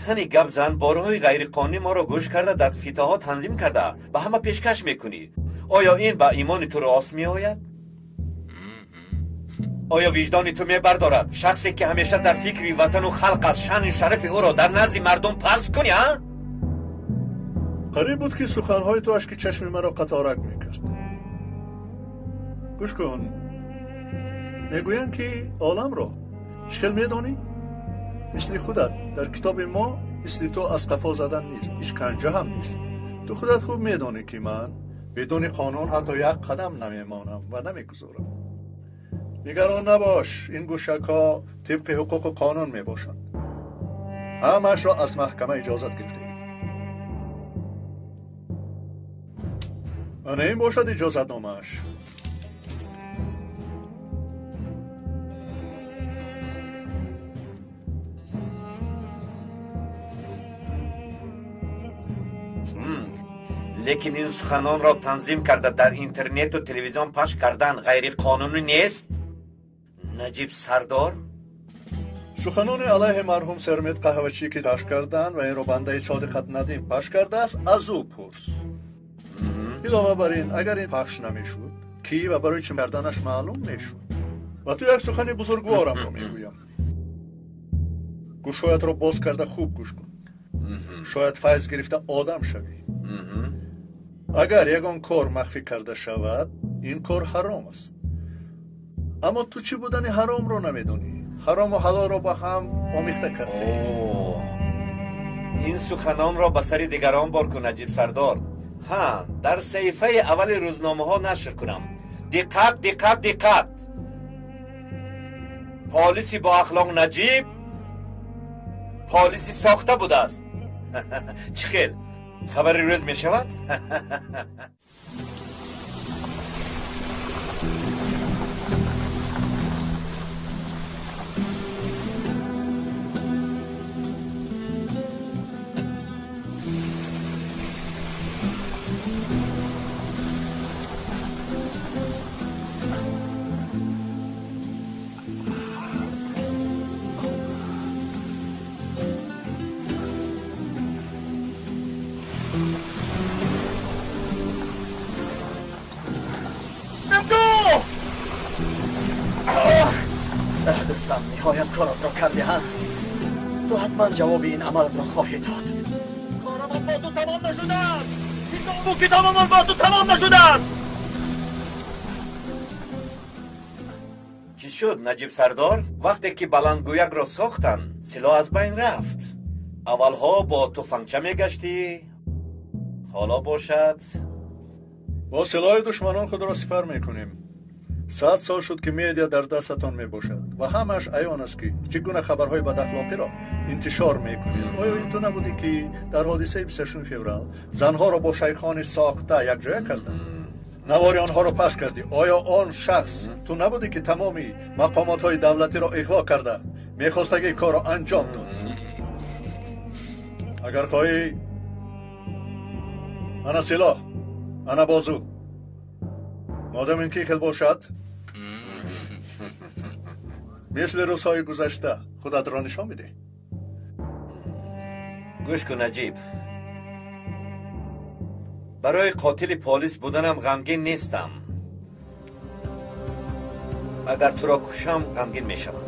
кани гап зан, борҳои ғайриқонунӣ моро гӯш карда, дар фитаҳо танзим карда, ба ҳама пешкаш мекунӣ. Оё ин ба имони ту рост меояд? Оё виҷдони ту мебардорад шахсе ки ҳамеша дар фикри ватану халқ аст, шаъну шарафи ӯро дар назди мардум паст кунӣ, а? Қариб буд, ки суханҳои ту ашки чашми маро қаторак мекард. Гӯш кун, мегӯянд, ки оламро чӣ хел медонӣ? Мисли худат. Дар китоби мо мисли ту аз қафо задан нест, ишканҷа ҳам нест. Ту худат хуб медонӣ, ки ман Бидуни қонун ҳатто як қадам намемонам ва намегузорам. Нигарон набош, ин гӯшакҳо тибқи ҳуқуқу қонун мебошанд. Ҳамаашро аз маҳкама иҷозат гирифтаем. Ана ин бошад иҷозатномааш. Лекин ин суханонро танзим карда дар интернету телевизион пахш кардан ғайриқонунӣ нест? Наҷиб Сардор? Суханони алайҳи марҳум Сермед Қаҳвачӣ ки пахш карданд ва инро бандаи Содиқат Надим пахш кардааст, аз ӯ пурс. Илова бар ин, агар ин пахш намешуд, кӣ ва барои чӣ карданаш маълум мешуд. Ва ту як сухани бузургворамро мегӯям. Гӯшҳоятро боз карда хуб гӯш кун. Шояд файз гирифта одам шавӣ. Агар ягон кор махфӣ карда шавад, ин кор ҳаром аст. Аммо ту чӣ будани ҳаромро намедонӣ. Ҳарому ҳалолро ба ҳам омехта кардӣ. Ин суханонро ба сари дигарон бор кун, Наҷиб Сардор. Ҳа, дар саҳифаи аввали рӯзномаҳо нашр кунам. Диққат, диққат, диққат! Полиси боахлоқ Наҷиб полиси сохта будааст. Чӣ хел? Хабари рӯз мешавад? Дӯстам, ниҳоят коротро кардӣ, ҳа? Ту ҳатман ҷавоби ин амалатро хоҳӣ дод. Корамон бо ту тамом нашудааст. Ҳисобу китобамон бо ту тамом нашудааст. Чӣ шуд, Наҷиб Сардор? Вақте ки баландгӯякро сохтанд, силоҳ аз байн рафт. Аввалҳо бо туфангча мегаштӣ, ҳоло бошад. Бо силоҳи душманон худро сипар мекунем. 100 сол шуд ки медиа дар дастатон мебошад ва ҳамааш аён аст ки чӣ гуна хабарҳои бадахлоқиро интишор мекунед. Оё ин ту набудӣ ки дар ҳодисаи 26 феврал занҳоро бо шайхони сохта якҷоя карданд? Навори онҳоро пахш кардӣ. Оё он шахс ту набудӣ ки тамоми мақомотҳои давлатиро иғво карда мехостагии корро анҷом дод? Агар хоҳӣ, ана силоҳ, ана бозу. Модам ин ки хел бошад, мисли рӯзҳои гузашта худатро нишон бидеҳ. Гӯш кун, Наҷиб. Барои қотили полис буданам ғамгин нестам. Агар туро кушам, ғамгин мешавам.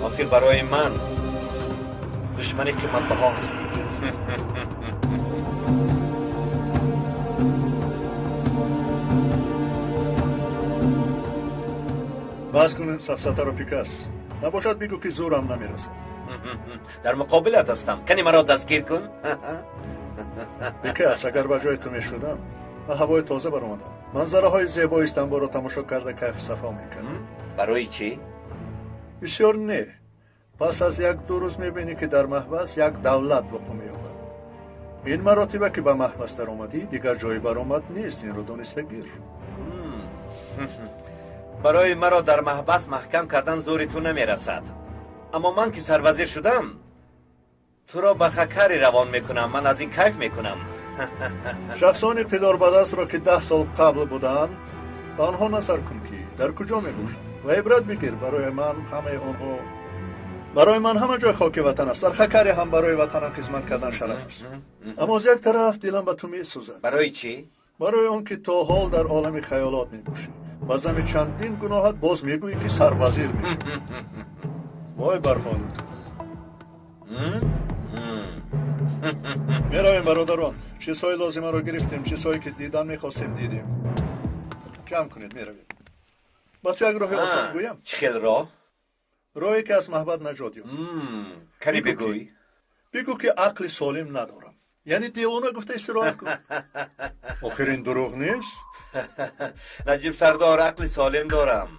Охир барои ман душмани қиматбаҳо ҳастӣ. Бас кун ин сафсатаро, Пикас. Набошад бигӯ ки зӯрам намерасад. Дар муқобилат ҳастам. Кани маро дастгир кун. Пикас, агар ба ҷои ту мешудам, ба ҳавои тоза баромадам. Манзараҳои зебои Истанбулро тамошо карда кайфу сафо мекардам. Барои чӣ? Бисёр не. Пас аз як-ду рӯз мебинӣ ки дар маҳбас як давлат вуқӯъ меёбад. Ин маротиба ки ба маҳбас даромадӣ, дигар ҷои баромад нест. Инро дониста гир. Барои маро дар маҳбас маҳкам кардан зӯри ту намерасад. Аммо ман ки сарвазир шудам, туро ба хакари равон мекунам. Ман аз ин кайф мекунам. Шахсони иқтидорбадастро ки 10 сол қабл буданд, ба онҳо назар кун ки дар куҷо мебошанд ва ибрат бигир. Барои ман ҳамаи онҳо, барои ман ҳама ҷой хоки ватан аст. Дар хакаре ҳам барои ватанам хизмат кардан шараф аст. Аммо аз як тараф дилам ба ту месӯзад. Барои чӣ? Барои он ки то ҳол дар олами хаёлот мебошӣ. Ба зами чандин гуноҳат боз мегӯӣ ки сарвазир мешавӣ. Вой бар ҳоли ту. Меравем, бародарон. Чизҳои лозимаро гирифтем, чизҳое ки дидан мехостем дидем. Ҷамъ кунед, меравем. Ба ту як роҳи осон гӯям. Чӣ хел роҳ? Роҳе ки аз маҳбад наҷот ёфт. Кани бигӯй. Бигӯ ки ақли солим надорам. Яъне девона гуфта истироҳат кун. Охир ин дурӯғ нест? Наҷиб сардор, ақли солим дорам.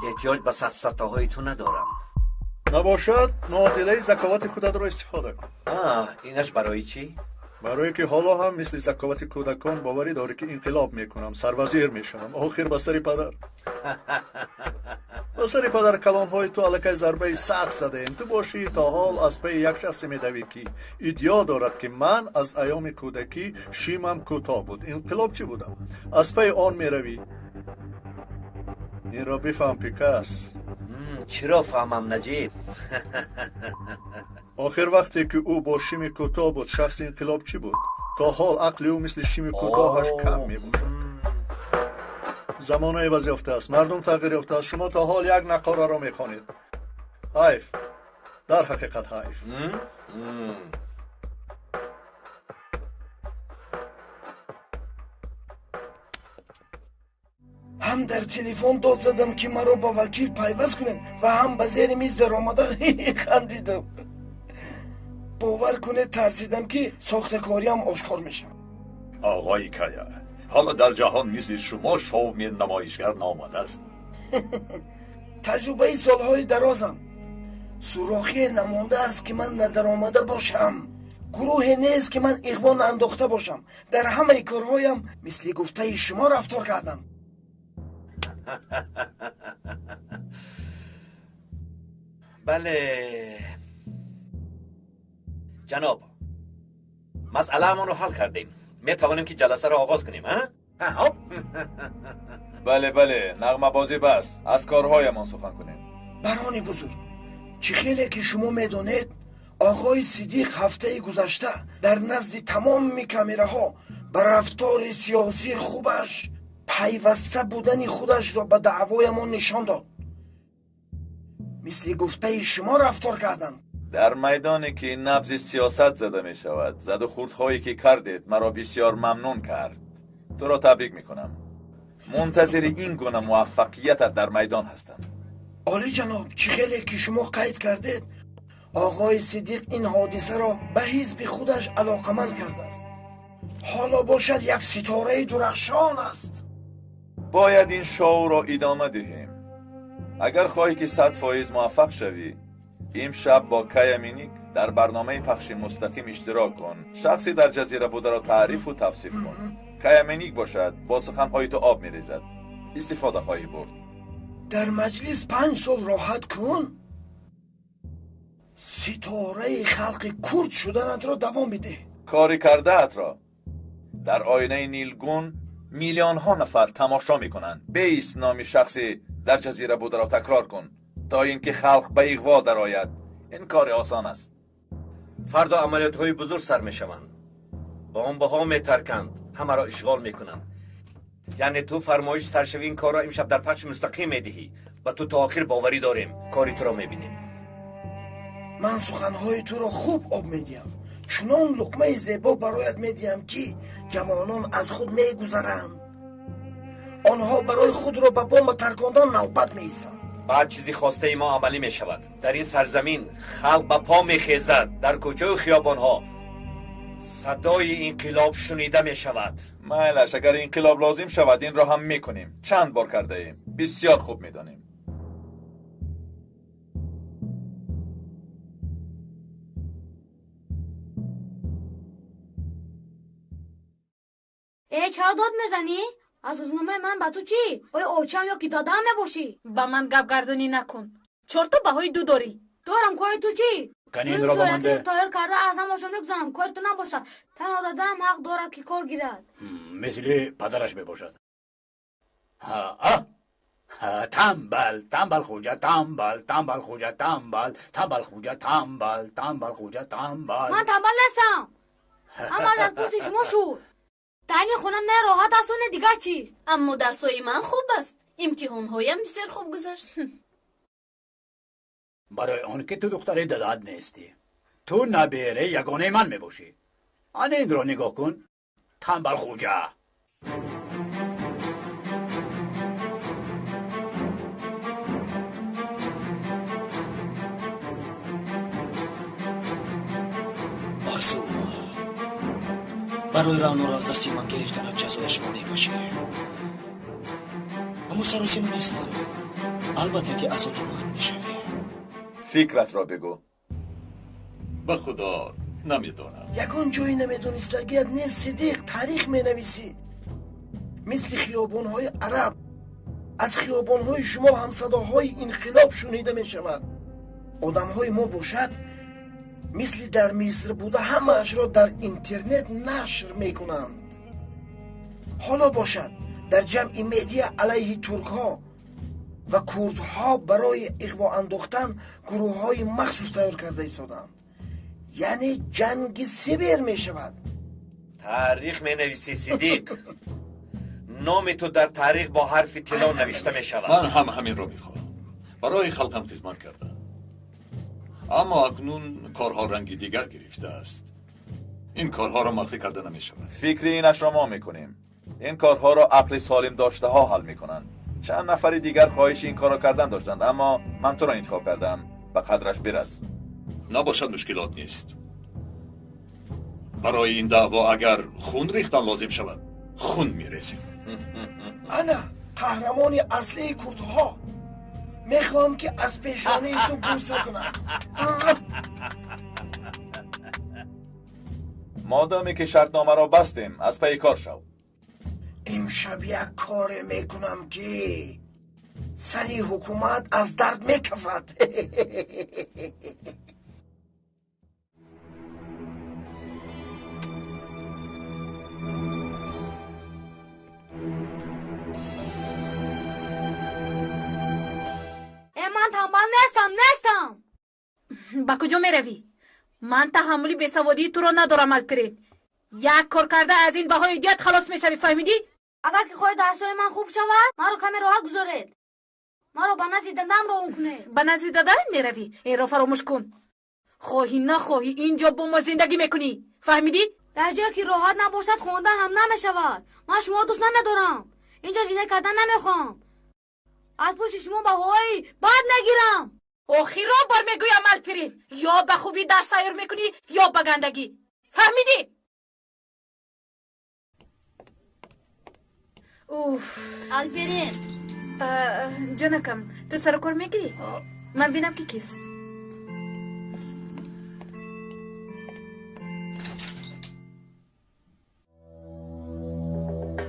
Эҳтиёҷ ба сафсатаҳои ту надорам. Набошад, муодилаи заковати худатро истифода кун. Инаш барои чӣ? Барое ки ҳоло ҳам мисли заковати кӯдакон боварӣ дорӣ ки инқилоб мекунам, сарвазир мешавам. Охир ба сари падар. Ба сари падар калонҳои ту аллакай зарбаи сахт задаем. Ту бошӣ то ҳол аз пайи як шахсе медавӣ ки иддио дорад ки ман аз айёми кӯдакӣ шимам кӯтоҳ буд. Инқилоб чӣ будам? Аз пайи он меравӣ. Инро бифаҳм, Пикас. Чиро фаҳмам, Наҷиб? Охир вақте ки ӯ бо шими кӯтоҳ буд, шахси инқилоб чӣ буд? То ҳол ақли ӯ мисли шими кӯтоҳаш кам мебошад. Замона иваз ёфтааст, мардум тағйир ёфтааст. Шумо то ҳол як нақораро мехонед. Ҳайф, дар ҳақиқат ҳайф. Ҳам дар телефон дод задам ки маро ба вакил пайваст кунед ва ҳам ба зери миз даромада хандидам. Бовар кунед, тарсидам ки сохтакориам ошкор мешавад. Оғои Кая, ҳоло дар ҷаҳон мисли шумо шоумен намоишгар наомадааст. Таҷрибаи солҳои дарозам. Сурохие намондааст ки ман надаромада бошам. Гурӯҳе нест ки ман иғво наандохта бошам. Дар ҳамаи корҳоям мисли гуфтаи шумо рафтор кардам. Бале, ҷаноб, масъалаамонро ҳал кардем. Метавонем ки ҷаласаро оғоз кунем, а? Бале, бале, нағмабозӣ бас. Аз корҳоямон сухан кунем. Барони бузург, чӣ хеле ки шумо медонед, оғои Сидиқ ҳафтаи гузашта дар назди тамоми камераҳо ба рафтори сиёсии хубаш пайваста будани худашро ба даъвоямон нишон дод. Мисли гуфтаи шумо рафтор карданд. Дар майдоне ки набзи сиёсат зада мешавад, заду хурдҳое ки кардед маро бисёр мамнун кард. Туро табрик мекунам. Мунтазири ин гуна муваффақиятат дар майдон ҳастам. Олӣ ҷаноб, чӣ хеле ки шумо қайд кардед, оғои Сидиқ ин ҳодисаро ба ҳизби худаш алоқаманд кардааст. Ҳоло бошад як ситораи дурахшон аст. Бояд ин шоуро идома диҳем. Агар хоҳӣ ки 100% муваффақ шавӣ, имшаб бо Кая Миник дар барномаи пахши мустақим иштирок кун. Шахсе дар ҷазира бударо таърифу тавсиф кун. Кая Миник бошад бо суханҳои ту об мерезад. Истифода хоҳӣ бурд. Дар маҷлис 5 сол роҳат кун, ситораи халқи курд шуданатро давом бидеҳ. Кори кардаатро дар оинаи нилгун миллионҳо нафар тамошо мекунанд. Бейст номи шахсе дар ҷазира бударо такрор кун то ин ки халқ ба иғво дарояд. Ин кори осон аст. Фардо амалиётҳои бузург сар мешаванд. Бомбаҳо метарканд, ҳамаро ишғол мекунанд. Яъне ту фармоиши саршавии ин корро имшаб дар пахши мустақим медиҳӣ. Ба ту то охир боварӣ дорем. Кори туро мебинем. Ман суханҳои туро хуб об медиҳам. Чунон луқмаи зебо бароят медиҳам ки ҷавонон аз худ мегузаранд. Онҳо барои худро ба бомба таркондан навбат меистанд. Баъд чизи хостаи мо амалӣ мешавад. Дар ин сарзамин халқ ба по мехезад. Дар кӯчаю хиёбонҳо садои инқилоб шунида мешавад. Майлаш, агар инқилоб лозим шавад, инро ҳам мекунем. Чанд бор кардаем. Бисёр хуб медонем. Э, чаро дод мезанӣ? Аз рӯзномаи ман ба ту чӣ? Оё очам ё ки додам мебошӣ? Ба ман гапгардонӣ накун. Чорто баҳои ду дорӣ. Дорам, кои ту чӣ? Кани инро ба ман де. Тайёр карда аз ҳамашон мегузарам, кои ту набошад. Танҳо дадам ҳақ дорад ки кор гирад. Мисли падараш мебошад. Тамбал, тамбал хуҷа, тамбал, тамбал хуҷа, тамбал, тамбал хуҷа, тамбал, тамбал хуҷа, тамбал. Ман тамбал нестам. Ҳама дар пушти шумо шуд. Дар ин хона не роҳат асту не дигар чиз. Аммо дарсҳои ман хуб аст. Имтиҳонҳоям бисёр хуб гузашт. Барои он ки ту духтари дадат нестӣ. Ту набераи ягонаи ман мебошӣ. Ана инро нигоҳ кун, танбалхуҷа. Орзу, барои Раъноро аз дасти ман гирифтанат ҷазояшро мекашӣ. Аммо саросима нестам. Албатта ки аз они ман мешавӣ. Фикратро бигӯ. Ба Худо, намедонам. Ягон ҷои намедонистагият нест, Сидиқ. Таърих менависӣ. Мисли хиёбонҳои араб аз хиёбонҳои шумо ҳам садоҳои инқилоб шунида мешавад. Одамҳои мо бошад, мисли дар Миср буда ҳамаашро дар интернет нашр мекунанд. Ҳоло бошад, дар ҷамъи медиа алайҳи туркҳо ва курдҳо барои иғво андохтан гурӯҳҳои махсус тайёр карда истоданд. Яъне ҷанги Сибир мешавад. Таърих менависӣ, Сидиқ. Номи ту дар таърих бо ҳарфи тилло навишта мешавад. Ман ҳам ҳаминро мехоҳам. Барои халқам хизмат кардам. Аммо акнун корҳо ранги дигар гирифтааст. Ин корҳоро махфӣ карда намешавад. Фикри инашро мо мекунем. Ин корҳоро ақли солим доштаҳо ҳал мекунанд. Чанд нафари дигар хоҳиши ин корро кардан доштанд, аммо ман туро интихоб кардам. Ба қадраш бирас. Набошад, мушкилот нест. Барои ин даъво агар хун рехтан лозим шавад, хун мерезем. Ана қаҳрамони аслии курдҳо. Мехоҳам ки аз пешонии ту бӯса кунам. Модоме ки шартномаро бастем, аз пайи кор шав. Имшаб як коре мекунам ки сари ҳукумат аз дард мекафад. Ман танбал нестам, нестам. Ба куҷо меравӣ? Ман таҳаммули бесаводии туро надорам, Алпирин. Як кор карда аз ин баҳои идият халос мешавӣ, фаҳмидӣ? Агар ки хоҳед дарсҳои ман хуб шавад, маро каме роҳат гузоред. Маро ба назди дадам роҳон кунед. Ба назди дадаат меравӣ? Инро фаромӯш кун. Хоҳӣ нахоҳӣ, инҷо бо мо зиндагӣ мекунӣ, фаҳмидӣ? Дар ҷое ки роҳат набошад, хондан ҳам намешавад. Ман шуморо дӯст намедорам. Инҷо зиндагӣ кардан намехоҳам. Аз пушти шумо баҳои бад мегирам. Охирон бор мегӯям, Алпирин, ё ба хубӣ дарс тайёр мекунӣ, ё ба гандагӣ. Фаҳмидӣ? Уф. Алпирин. Ҷонакам, ту сару кор мегирӣ? Ман бинам ки кист.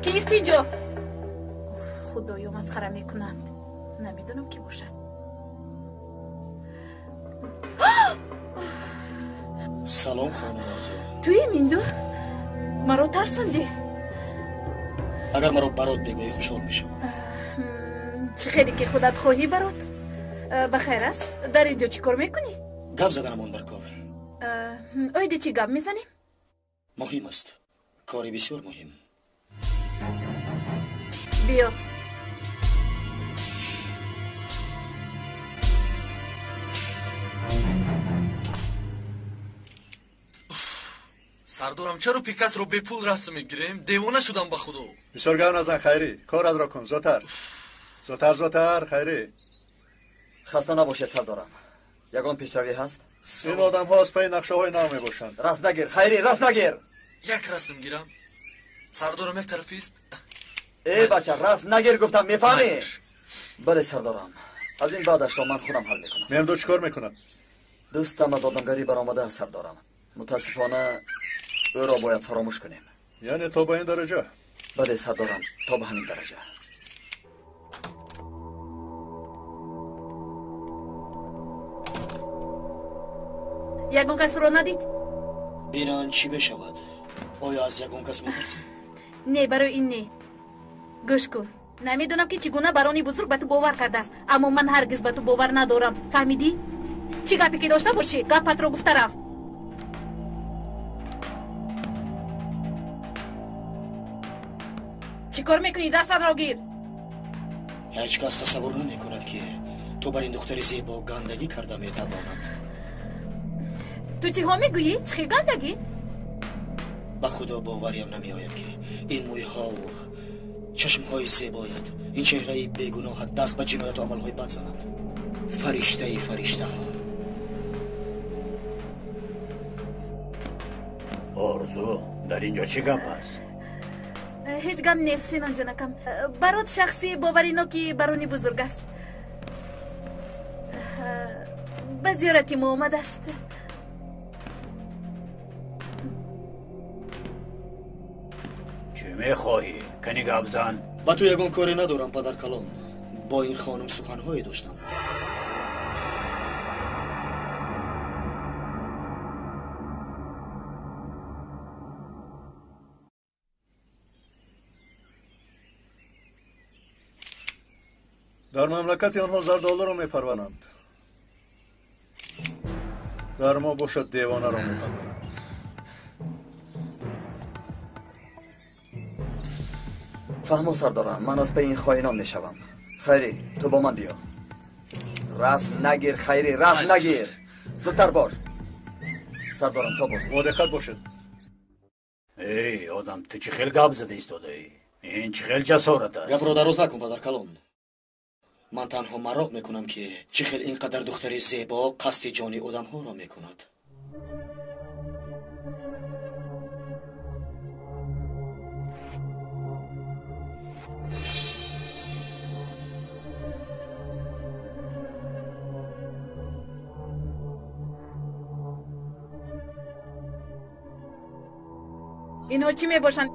Кист инҷо? Худоё, масхара мекунанд. Намедонам ки бошад. Салом, хонум Орзу. Туи, Минду? Маро тарсондӣ. Агар маро барот бигӯӣ, хушҳол мешавам. Чӣ хеле ки худат хоҳӣ, барот. Ба хайр аст. Дар инҷо чӣ кор мекунӣ? Гап заданамон бар кор. Оиди чӣ гап мезанем? Муҳим аст. Кори бисёр муҳим. Биё. Сардорам, чаро Пикасро бепул расм мегирем? Девона шудам ба Худо. Бисёр гап назан, Хайрӣ. Коратро кун, зудтар. Зудтар, зудтар, Хайрӣ. Хаста набошед, сардорам. Ягон пешравӣ ҳаст? Ин одамҳо аз пайи нақшаҳои нав мебошанд. Раст нагир, Хайрӣ, раст нагир. Як расм гирам. Сардорам, як тарафист. Э бача, раст нагир гуфтам, мефаҳмӣ? Бале, сардорам. Аз ин баъдашро ман худам ҳал мекунам. Мемду чӣ кор мекунад? Дӯстам аз одамгарӣ баромада, сардорам. Мутаассифона, ӯро бояд фаромӯш кунем. Яъне то ба ин дараҷа? Бале, сардорам, то ба ҳамин дараҷа. Ягон касро надид? Бинан чӣ мешавад? Оё аз ягон кас метарсӣ? Не, барои ин не. Гӯш кун. Намедонам ки чӣ гуна барони бузург ба ту бовар кардааст, аммо ман ҳаргиз ба ту бовар надорам. Фаҳмидӣ? Чӣ гапе ки дошта бошӣ, гапатро гуфта рафт. Чӣ кор мекунӣ? Дастатро гир. Ҳеҷ кас тасаввур намекунад ки ту бар ин духтари зебо гандагӣ карда метавонад. Ту чиҳо мегӯӣ? Чӣ хел гандагӣ? Ба Худо бовариам намеояд, ки ин мӯйҳову чашмҳои зебоят, ин чеҳраи бегуноҳат даст ба ҷинояту амалҳои бад занад. Фариштаи фариштаҳо. Орзу, дар ин ҷо чӣ гап аст? Ҳеҷ гап нест, Синон ҷонакам. Барот шахси бовариноки барони бузург аст. Ба зиёрати мо омадааст. Чӣ мехоҳӣ? Кани гап зан. Ба ту ягон коре надорам, падаркалон. Бо ин хонум суханҳое доштам. Дар мамлакати онҳо зардолуро мепарваранд, дар мо бошад девонаро мепарваранд. Фаҳмо, сардорам, ман аз паи ин хоинон мешавам. Хайрӣ, ту бо ман биё. Расм нагир, Хайрӣ, расм нагир. Зудтар бош. Сардорам, то боз. Бо диққат бошед. Эй, одам, ту чӣ хел гап зада истодаӣ? Ин чӣ хел ҷасорат аст? Гапро дароз накун, падаркалон. Ман танҳо мароқ мекунам, ки чӣ хел ин қадар духтари зебо қасди ҷони одамҳоро мекунад. Инҳо чӣ мебошанд?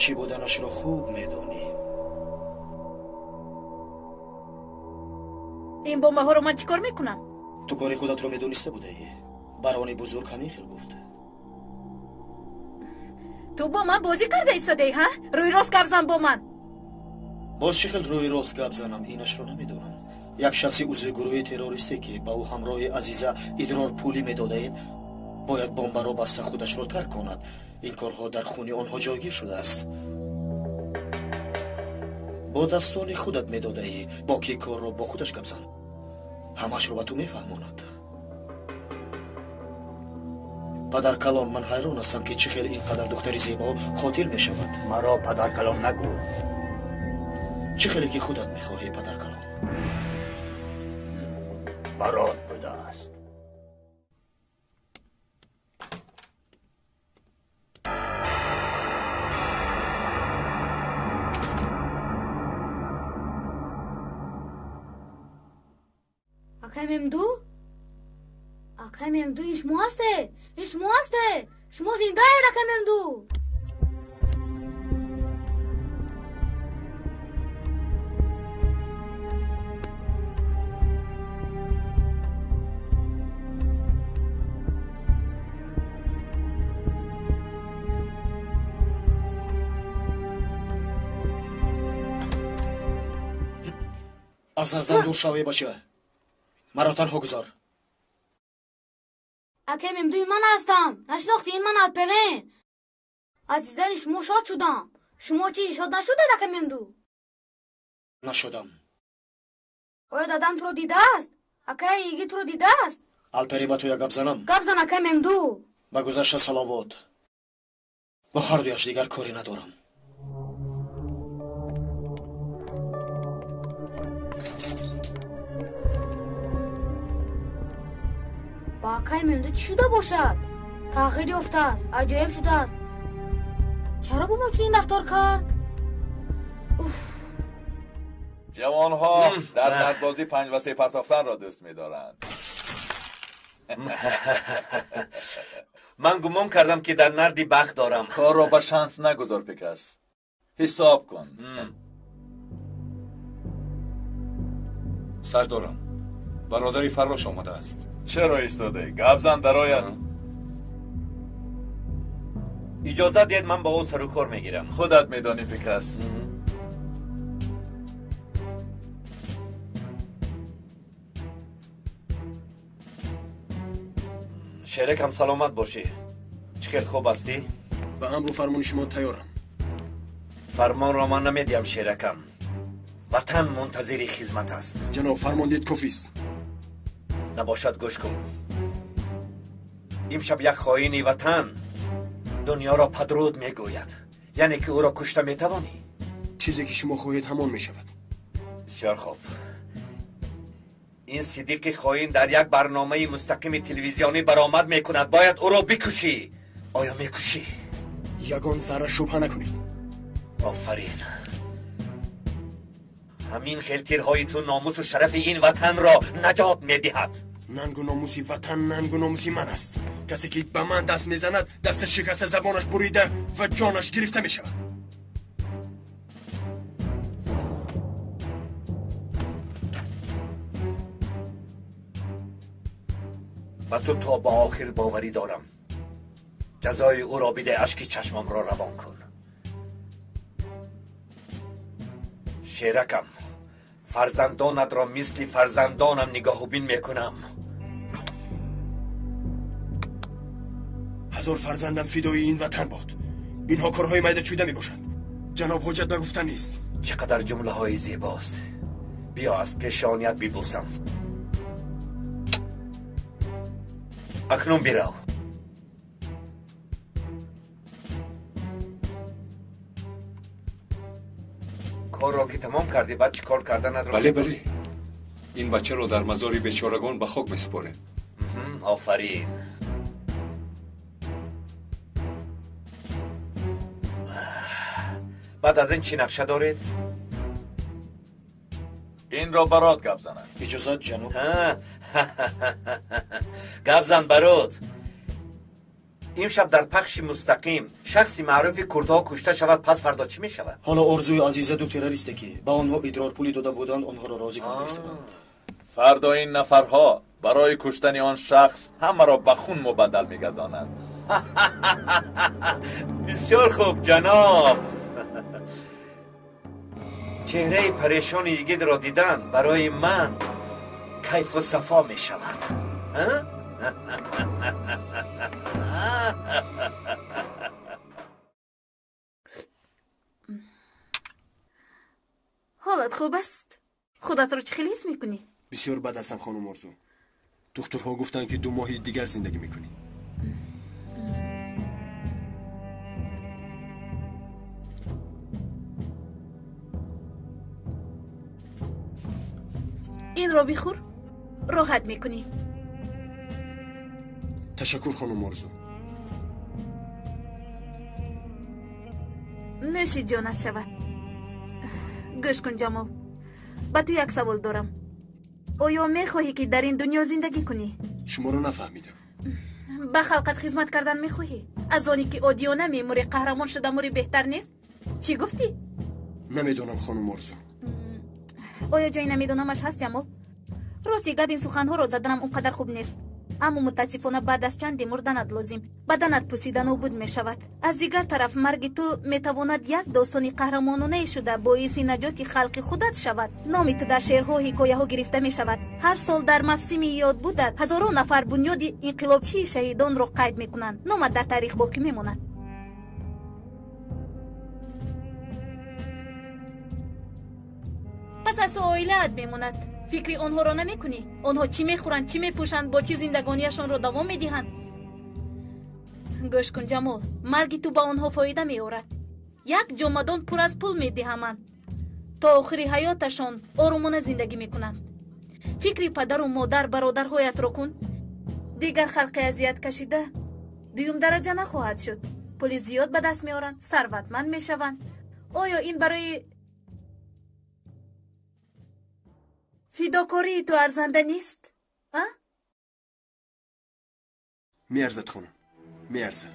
Чӣ буданашро хуб медонӣ. Ин бомбаҳоро ман чӣ кор мекунам? Ту кори худатро медониста будаӣ. Барони бузург ҳамин хел гуфт. Ту бо ман бозӣ карда истодаӣ, ҳа? Рӯи рост гап зан бо ман. Боз чӣ хел рӯи рост гап занам, инашро намедонам. Як шахси узви гурӯҳи террористе, ки ба ӯ ҳамроҳи Азиза идрор пулӣ медодаед, бояд бомбаро баста худашро тарк кунад. Ин корҳо дар хуни онҳо ҷойгир шудааст. Бо дастони худат медодаӣ, боқӣ корро бо худаш гап зан. Ҳамашро ба ту мефаҳмонад. Падаркалон, ман ҳайрон ҳастам, ки чӣ хел ин қадар духтари зебо қотил мешавад. Маро падаркалон нагӯ. Чӣ хеле ки худат мехоҳӣ, падаркалон. Барот будааст. Акай Мемду? Акай Мемду, ин шумо ҳастед? Ин шумо ҳастед? Шумо зиндаед, акай Мемду? Аз наздам дур шав, эй бача. Маро танҳо гузор. Акай Мемду, ин ман ҳастам. Нашинохтӣ? Ин ман Алперен. Аз дидани шумо шод шудам. Шумо чӣ, шод нашудед, акай Мемду? Нашудам. Оё дадам туро дидааст? Акай Йигит туро дидааст? Алперен, ба ту як гап занам? Гап зан, акай Мемду. Ба гузашта салавот. Бо ҳар дуяш дигар коре надорам. Ба акай Мемду чӣ шуда бошад? Тағйир ёфтааст, аҷоиб шудааст. Чаро бо мо чунин рафтор кард? Уф! Ҷавонҳо дар нардбозӣ 5 ва 3 партофтанро дӯст медоранд. Ман гумон кардам, ки дар нарди бахт дорам. Корро ба шанс нагузор, Пекас. Ҳисоб кун. Сардорам, бародари Фаррош омадааст. Чаро истодаӣ? Гап зан, дарояд. Иҷозат диҳед, ман бо ӯ сару кор мегирам. Худат медонӣ, Пекас. Шеракам, саломат бошӣ. Чӣ хел хуб ҳастӣ? Ба амру фармони шумо тайёрам. Фармонро ман намедиҳам, шеракам. Ватан мунтазири хизмат аст. Ҷаноб, фармон дид кофист. Набошад, гӯш кун. Имшаб як хоини ватан Дунёро падруд мегӯяд. Яъне ки ӯро кушта метавонӣ? Чизе ки шумо хоҳед ҳамон мешавад. Бисёр хуб. Ин Сидиқи хоин дар як барномаи мустақими телевизионӣ баромад мекунад. Бояд ӯро бикушӣ. Оё мекушӣ? Ягон зарра шубҳа накунед. Офарин. Ҳамин хел тирҳои ту номусу шарафи ин ватанро наҷот медиҳад. Нангу номуси ватан нангу номуси ман аст. Касе ки ба ман даст мезанад, дасташ шикаста, забонаш бурида ва ҷонаш гирифта мешавад. Ба ту то ба охир боварӣ дорам. Ҷазои ӯро биде, ашки чашмамро равон кун. Шеракам, фарзандонатро мисли фарзандонам нигоҳубин мекунам. Ҳазор фарзандам фидои ин ватан бод. Инҳо корҳои майдачӯйда мебошанд. Ҷаноб, ҳоҷат ба гуфтан нест. Чӣ қадар ҷумлаҳои зебост. Биё аз пешоният бибӯсам. Акнун бирав. Корро ки тамом кардӣ, баъд чӣ кор карданатро? Бале, бале. Ин бачаро дар мазори бечорагон ба хок месупорем. Офарин. Баъд аз ин чӣ нақша доред? Инро Барот гап занад. Иҷозат, ҷаноб. Гап зан, Барот. Имшаб дар пахши мустақим шахси маъруфи курдҳо кушта шавад, пас фардо чӣ мешавад? Ҳоло Орзуи Азиза ду террористе ки ба онҳо идрорпулӣ дода буданд, онҳоро розӣ карда истоданд. Фардо ин нафарҳо барои куштани он шахс ҳамаро ба хун мубаддал мегардонанд. Бисёр хуб, ҷаноб. Чеҳраи парешони йигитро дидан барои ман кайфу сафо мешавад. Ҳолат хуб аст? Худатро чӣ хел ҳис мекунӣ? Бисёр бад ҳастам, хонум Орзу. Духтурҳо гуфтанд, ки 2 моҳи дигар зиндагӣ мекунӣ. Инро бихӯр, роҳат мекунӣ. Ташаккур, хонум Орзу. Нӯши ҷонат шавад. Гӯш кун, Ҷамол, ба ту як савол дорам. Оё мехоҳӣ, ки дар ин дунё зиндагӣ кунӣ? Шуморо нафаҳмидам. Ба халқат хизмат кардан мехоҳӣ? Аз оне ки оддиёна мемурӣ, қаҳрамон шуда мурӣ беҳтар нест? Чӣ гуфтӣ? Намедонам, хонум Орзу. Оё ҷои намедонамаш ҳаст, Ҷамол? Рости гап, ин суханҳоро заданам он қадар хуб нест. Аммо мутаассифона баъд аз чанде мурданат лозим. Баданат пусида нобуд мешавад. Аз дигар тараф, марги ту метавонад як достони қаҳрамононае шуда боиси наҷоти халқи худат шавад. Номи ту дар шеърҳо, ҳикояҳо гирифта мешавад. Ҳар сол дар мавсими ёдбудат ҳазорон нафар бунёди инқилобчии шаҳидонро қайд мекунанд. Номат дар таърих боқӣ мемонад. Пас аз ту оилаат мемонад. Фикри онҳоро намекунӣ? Онҳо чӣ мехӯранд, чӣ мепӯшанд, бо чӣ зиндагонияшонро давом медиҳанд? Гӯш кун, Ҷамол, марги ту ба онҳо фоида меорад. Як ҷомадон пур аз пул медиҳаманд. То охири ҳаёташон орумона зиндагӣ мекунанд. Фикри падару модар, бародарҳоятро кун. Дигар халқи азият кашида дуюм дараҷа нахоҳад шуд. Пули зиёд ба даст меоранд, сарватманд мешаванд. Оё ин барои фидокории ту арзанда нест? А? Меарзад, хонум, меарзад.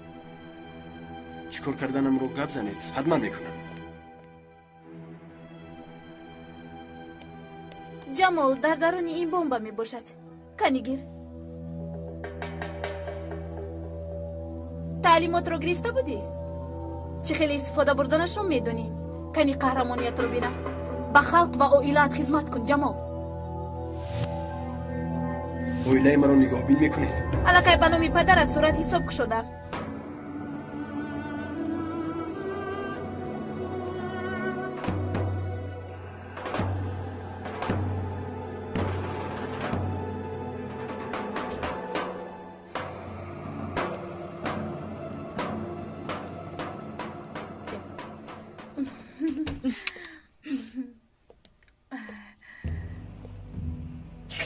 Чӣ кор карданамро гап занед, ҳатман мекунам. Ҷамол, дар даруни ин бомба мебошад. Канигир. Таълимотро гирифта будӣ? Чӣ хеле истифода бурданашро медонӣ? Кани қаҳрамониятро бинам. Ба халқ ва оилаат хизмат кун, Ҷамол. Оилаи маро нигоҳбин мекунед? Аллакай ба номи падарат сурат ҳисоб кушодам.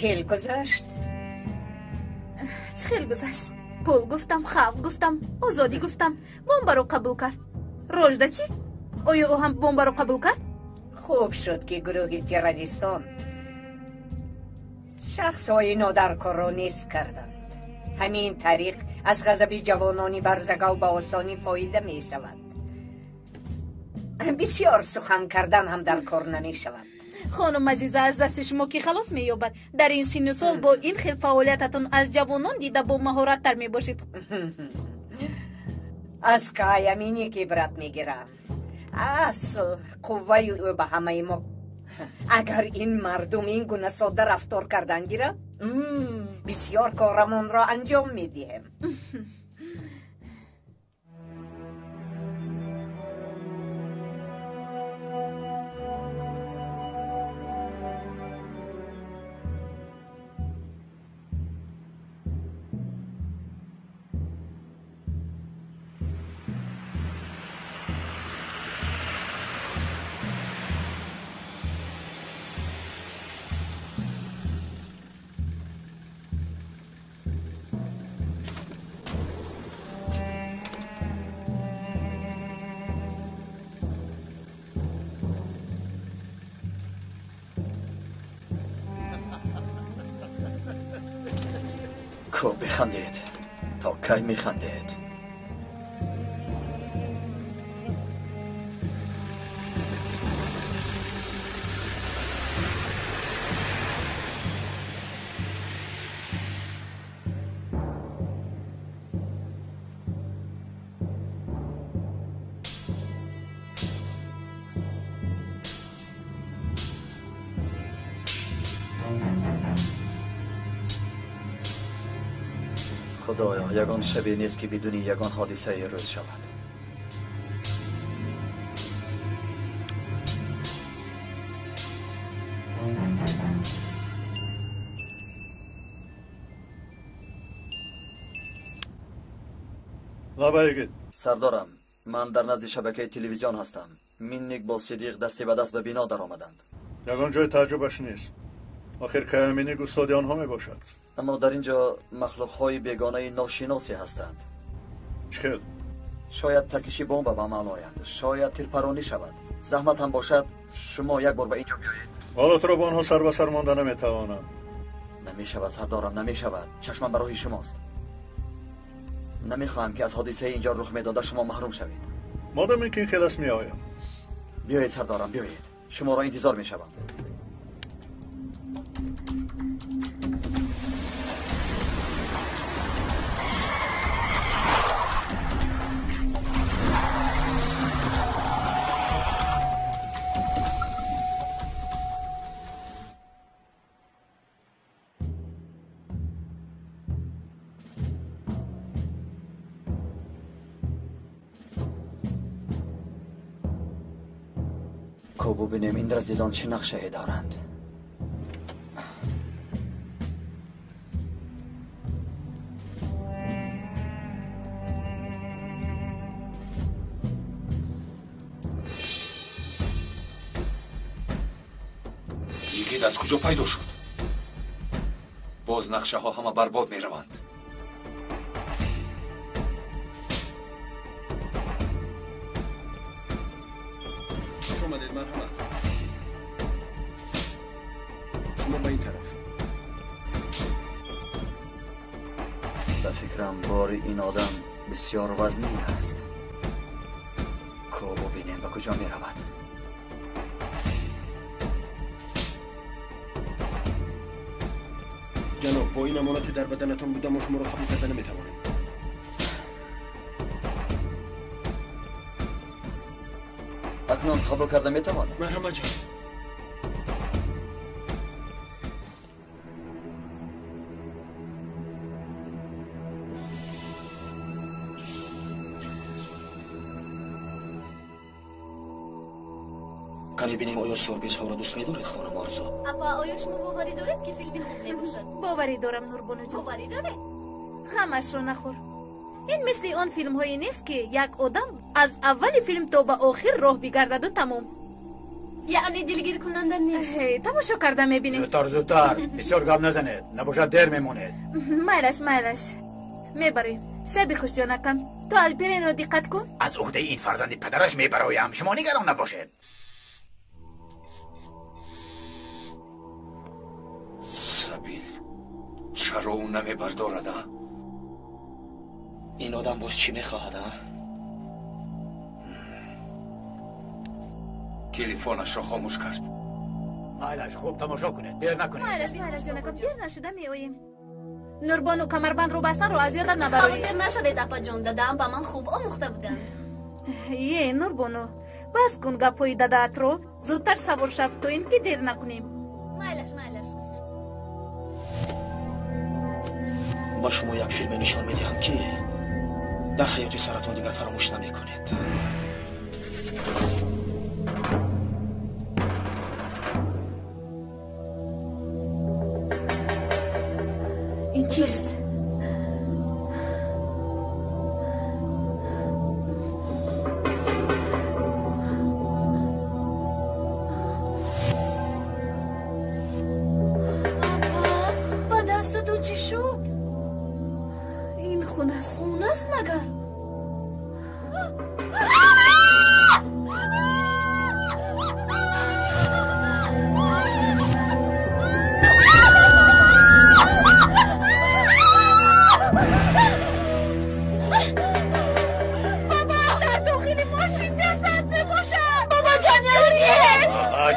Хел гузашт? Чӣ хел гузашт? Пул гуфтам, хавф гуфтам, озодӣ гуфтам, бомбаро қабул кард. Рожда чӣ? Оё ӯ ҳам бомбаро қабул кард? Хуб шуд, ки гурӯҳи террористон шахсҳои нодаркорро нест карданд. Ҳамин тариқ аз ғазаби ҷавонони барзагав ба осонӣ фоида мешавад. Бисёр сухан кардан ҳам дар кор намешавад. Хонум Азиза, аз дасти шумо ки халос меёбад? Дар ин синну сол бо ин хел фаъолиятатон аз ҷавонон дида бо маҳораттар мебошед. Аз Каяминик ибрат мегирам. Асл қувваи ӯ ба ҳамаи мо. Агар ин мардум ин гуна содда рафтор кардан гирад, бисёр корамонро анҷом медиҳем. Ко бихандед, то кай механдед? Худоё, ягон шабе нест, ки бидуни ягон ҳодисае рӯз шавад. Лабай, йигит. Сардорам, ман дар назди шабакаи телевизион ҳастам. Минник бо Сидиқ дасти ба даст ба бино даромаданд. Ягон ҷои тааҷҷубаш нест. Охир Каяминик устоди онҳо мебошад. Аммо дар ин ҷо махлуқҳои бегонаи ношиносе ҳастанд. Чӣ хел? Шояд таркиши бомба ба амал ояд, шояд тирпаронӣ шавад. Заҳмат ҳам бошад, шумо як бор ба ин ҷо биёед. Ҳоло туро бо онҳо сар ба сар монда наметавонам. Намешавад, сардорам, намешавад. Чашмам ба роҳи шумост. Намехоҳам, ки аз ҳодисаи ин ҷо рух медода шумо маҳрум шавед. Модоме ки ин хел аст, меоям. Биёед, сардорам, биёед. Шуморо интизор мешавам. Ко бубинем, ин разилон чӣ нақшае доранд. Йигит аз куҷо пайдо шуд? Боз нақшаҳо ҳама барбод мераванд. Хуш омадед, марҳамат. Шумо ба ин тараф. Ба фикрам, бори ин одам бисёр вазнин аст. Ко бубинем, ба куҷо меравад. Ҷаноб, бо ин амонате дар баданатон буда, мо шуморо қабул карда наметавонем. Акнун қабул карда метавонем? Марҳамат, ҷаноб. Кани бинем, оё сюрпризҳоро дӯст медоред, хонум Орзу? Апа, оё шумо боварӣ доред, ки филми хуб мебошад? Боварӣ дорам, Нурбонуҷон. Боварӣ доред? Ғамашро нахӯр. Ин мисли он филмҳое нест, ки як одам аз аввали филм то ба охир роҳ бигардаду тамом. Яъне дилгиркунанда нест. Тамошо карда мебинем. Зудтар, зудтар, бисёр гап назанед, набошад дер мемонед. Майлаш, майлаш, мебарем. Шаби хуш, ҷонакам. Ту Алперенро диққат кун. Аз уҳдаи ин фарзанди падараш мебароям, шумо нигарон набошед. Сабил, чаро ӯ намебардорад, а? Ин одам боз чӣ мехоҳад, а? Телефонашро хомӯш кард. Майлаш, хуб тамошо кунед, дер накунед. Майлаш, майлаш, ҷонакам, дер нашуда меоем. Нурбону, камарбандро бастанро аз ёдат набароед. Хавотир нашавед, апаҷон, дадаам ба ман хуб омӯхта буданд. Е, Нурбону, бас кун гапҳои дадаатро, зудтар савор шав, то ин ки дер накунем. Майлаш, майлаш. Ба шумо як филме нишон медиҳам, ки дар ҳаёти саратон дигар фаромӯш намекунед. Ин чист? Апа, ба дастатон чӣ шуд? Ин хун аст. Хун аст магар?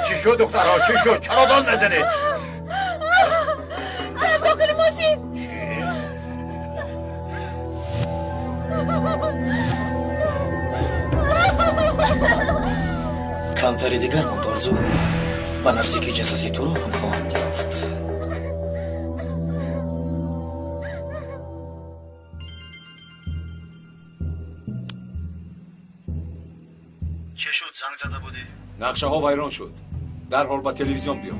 Чӣ шуд, духтарҳо, чӣ шуд? Чаро дод мезанед? Дар дохили мошин. Камтари дигар монд, Орзу. Ба наздики ҷасади туро ҳам хоҳанд ёфт. Чӣ шуд, занг зада будӣ? Нақшаҳо вайрон шуд. Дарҳол ба телевизион биё.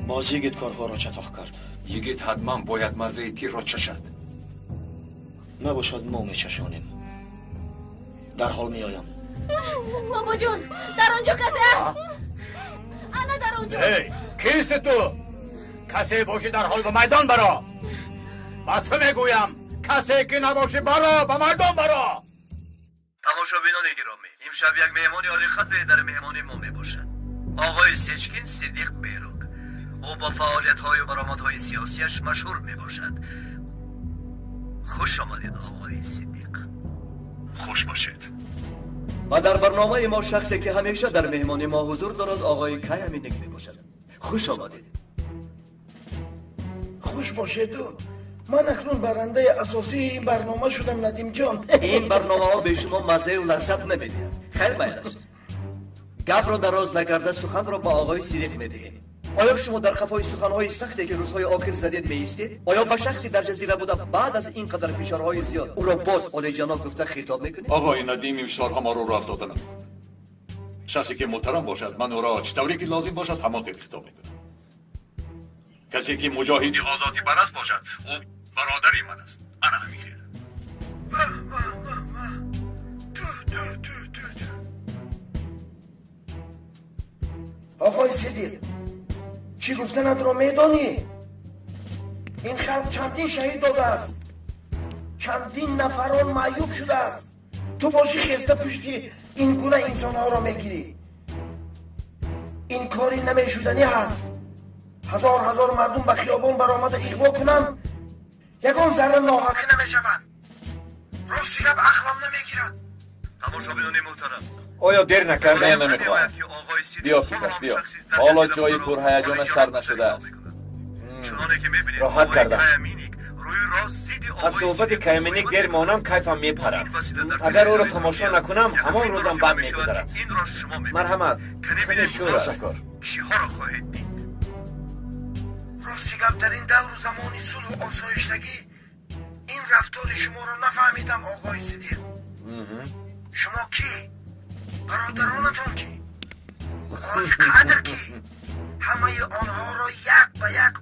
Боз йигит корҳоро чатоқ кард. Йигит ҳатман бояд маззаи тирро чашад. Набошад, мо мечашонем. Дарҳол меоям. Бобоҷон, дар он ҷо касе аст. Ана дар он ҷо. Эй, кисти ту? Касе бошӣ, дарҳол ба майдон баро. Ба ту мегӯям, касе ки набошӣ, баро, ба майдон баро. Тамошобинони гиромӣ, имшаб як меҳмони олиқадре дар меҳмони мо мебошад. Оғои Сечкин Сидиқ Берук. Ӯ бо фаъолиятҳою баромадҳои сиёсияш машҳур мебошад. Хуш омадед, оғои Сидиқ. Хуш бошед. Ва дар барномаи мо шахсе ки ҳамеша дар меҳмони мо ҳузур дорад, оғои Каяминик мебошад. Хуш омадед. Хуш бошеду. Ман акнун барандаи асосии ин барнома шудам, Надимҷон. Ин барномаҳо бе шумо маззаю лаззат намедиҳанд. Хайр, майлаш. Гапро дароз накарда суханро ба оғои Сидиқ медиҳем. Оё шумо дар қафои суханҳои сахте ки рӯзҳои охир задед меистед? Оё ба шахси дар ҷазира буда баъд аз ин қадар фишорҳои зиёд ӯро боз олиҷаноб гуфта хитоб мекунед? Оғои Надим ин фишорҳо моро роҳ афтода намекунад. Шахсе ки муҳтарам бошад, ман ӯро чӣ тавре ки лозим бошад, ҳамон хел хитоб мекунам. Касе ки муҷоҳиди озодипараст бошад, ӯ бародари ман аст. Ана ҳамин хел. Оғои Сидиқ, чӣ гуфтанатро медонӣ? Ин халқ чандин шаҳид додааст, чандин нафарон маъюб шудааст. Ту бошӣ хеста пушти ин гуна инсонҳоро мегирӣ. Ин кори намешуданӣ ҳаст. Ҳазор ҳазор мардум ба хиёбон баромада иғво кунанд, ягон зарра ноҳақӣ намешавад. Рости гап ақлам намегирад. Тамошобинони муҳтарам, Оё дер накарда? Не, намехоҳам. Биё, Пикас, биё. Ҳоло ҷои пурҳаяҷонаш сар нашудааст. Роҳат кардам. Аз суҳбати Каяминик дер монам, кайфам мепарад. Агар ӯро тамошо накунам, ҳамон рӯзам бад мегузарад. Марҳамат, хеле шур аст. Ташаккур. Чиҳоро хоҳед дид? Рости гап, дар ин давру замони сулҳу осоиштагӣ ин рафтори шуморо нафаҳмидам, оғои Сидиқ. Шумо кӣ? Бародаронатон кӣ? Олиқадр кӣ? Ҳамаи онҳоро як ба як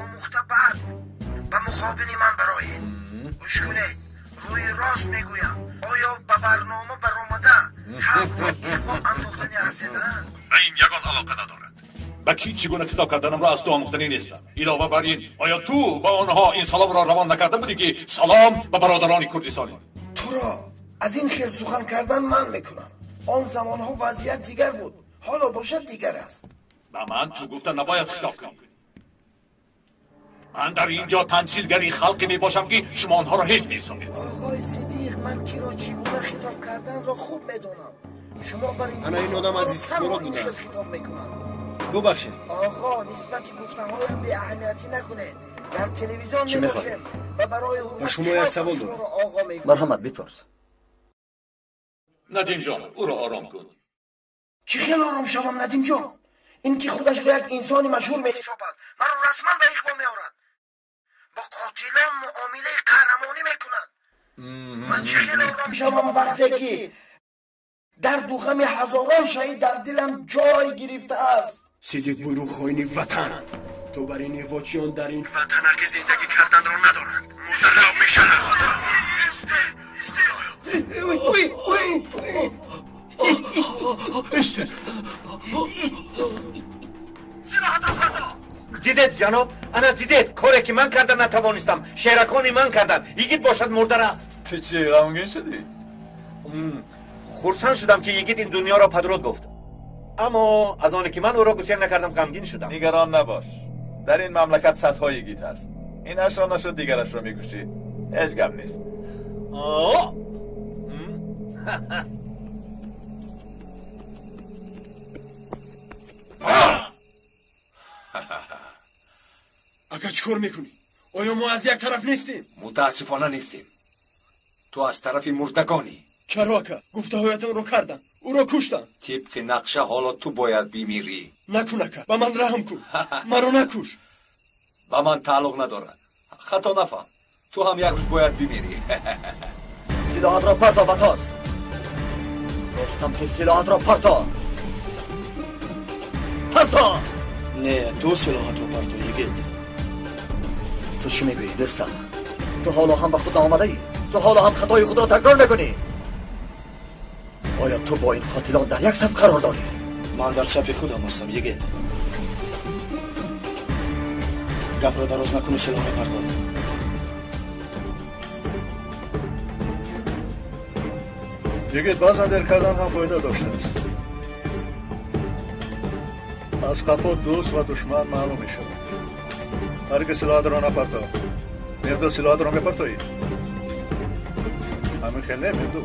омӯхта баъд ба муқобили ман бароед. Гӯш кунед, рӯи рост мегӯям. Оё ба барнома баромада халқро иғво андохтанӣ ҳастед, а? Ба ин ягон алоқа надорад. Ба ки чӣ гуна хитоб карданамро аз ту омӯхтанӣ нестам. Илова бар ин, оё ту ба онҳо ин саломро равон накарда будӣ, ки салом ба бародарони курдистонӣ? Туро аз ин хел сухан кардан манъ мекунам. Он замонҳо вазъият дигар буд, ҳоло бошад дигар аст. Ба ман ту гуфта набояд хитоб кунӣ. Ман дар ин ҷо тамсилгари халқе мебошам, ки шумо онҳоро ҳеҷ меҳисобед. Оғои Сидиқ, ман киро чӣ гуна хитоб карданро хуб медонам. Шумо бар ин Ана ин одам аз истихборот танҳо ин хел будааст. хитоб мекунанд. Бубахшед. Оғо, нисбати гуфтаҳоям беаҳамиятӣ накунед. Дар телевизион Чӣ мебошем ва барои Ба ҳурмати шумо як халқ савол шуморо дорам. оғо мегӯям. Марҳамат, бипурс. Надимҷон, ӯро ором кун. Чӣ хел ором шавам, Надимҷон? Ин ки худашро як инсони машҳур меҳисобад, маро расман ба иғво меорад, бо қотилон муомилаи қаҳрамонӣ мекунад. Ман чӣ хел ором шавам, вақте ки дарду ғами ҳазорон шаҳид дар дилам ҷой гирифтааст? Сидиқ Буйруқ, хоини ватан, ту бар ин иғвочиён дар ин ватан ҳаққи зиндагӣ карданро надоранд. Мурдарав мешаванд. Дидед, ҷаноб, ана дидед, коре ки ман карда натавонистам, шеракони ман карданд. Йигит бошад, мурда рафт. Ту чӣ, ғамгин шудӣ? Хурсанд шудам, ки йигит ин дунёро падруд гуфт, аммо аз оне ки ман ӯро гусел накардам, ғамгин шудам. Нигарон набош, дар ин мамлакат садҳо йигит ҳаст. Инашро нашуд, дигарашро мекушӣ. Ҳеҷ гап нест. О! Ака, чӣ кор мекунӣ? Оё мо аз як тараф нестем? Мутаассифона, нестем. Ту аз тарафи мурдагонӣ. Чаро, ака? Гуфтаҳоятонро кардам, ӯро куштам. Тибқи нақша, ҳоло ту бояд бимирӣ. Накун, ака, ба ман раҳм кун, маро накуш. Ба ман тааллуқ надорад. Хато нафаҳм, ту ҳам як рӯз бояд бимирӣ. Силоҳатро парто, Ватос! Гуфтам ки силоҳатро парто! Парто! Не, ту силоҳатро парто, йигит. Ту чӣ мегӯӣ, дӯстам? Ту ҳоло ҳам ба худ наомадаӣ? Ту ҳоло ҳам хатои худро такрор мекунӣ? Оё ту бо ин қотилон дар як саф қарор дорӣ? Ман дар сафи худам ҳастам, йигит. Гапро дароз накуну силоҳро парто. Йигит, баъзан дер кардан ҳам фоида доштааст. Аз қафо дӯст ва душман маълум мешавад. Ҳаргиз силоҳатро напарто. Мевду, силоҳатро мепартоӣ? Ҳамин хел не, Мевду?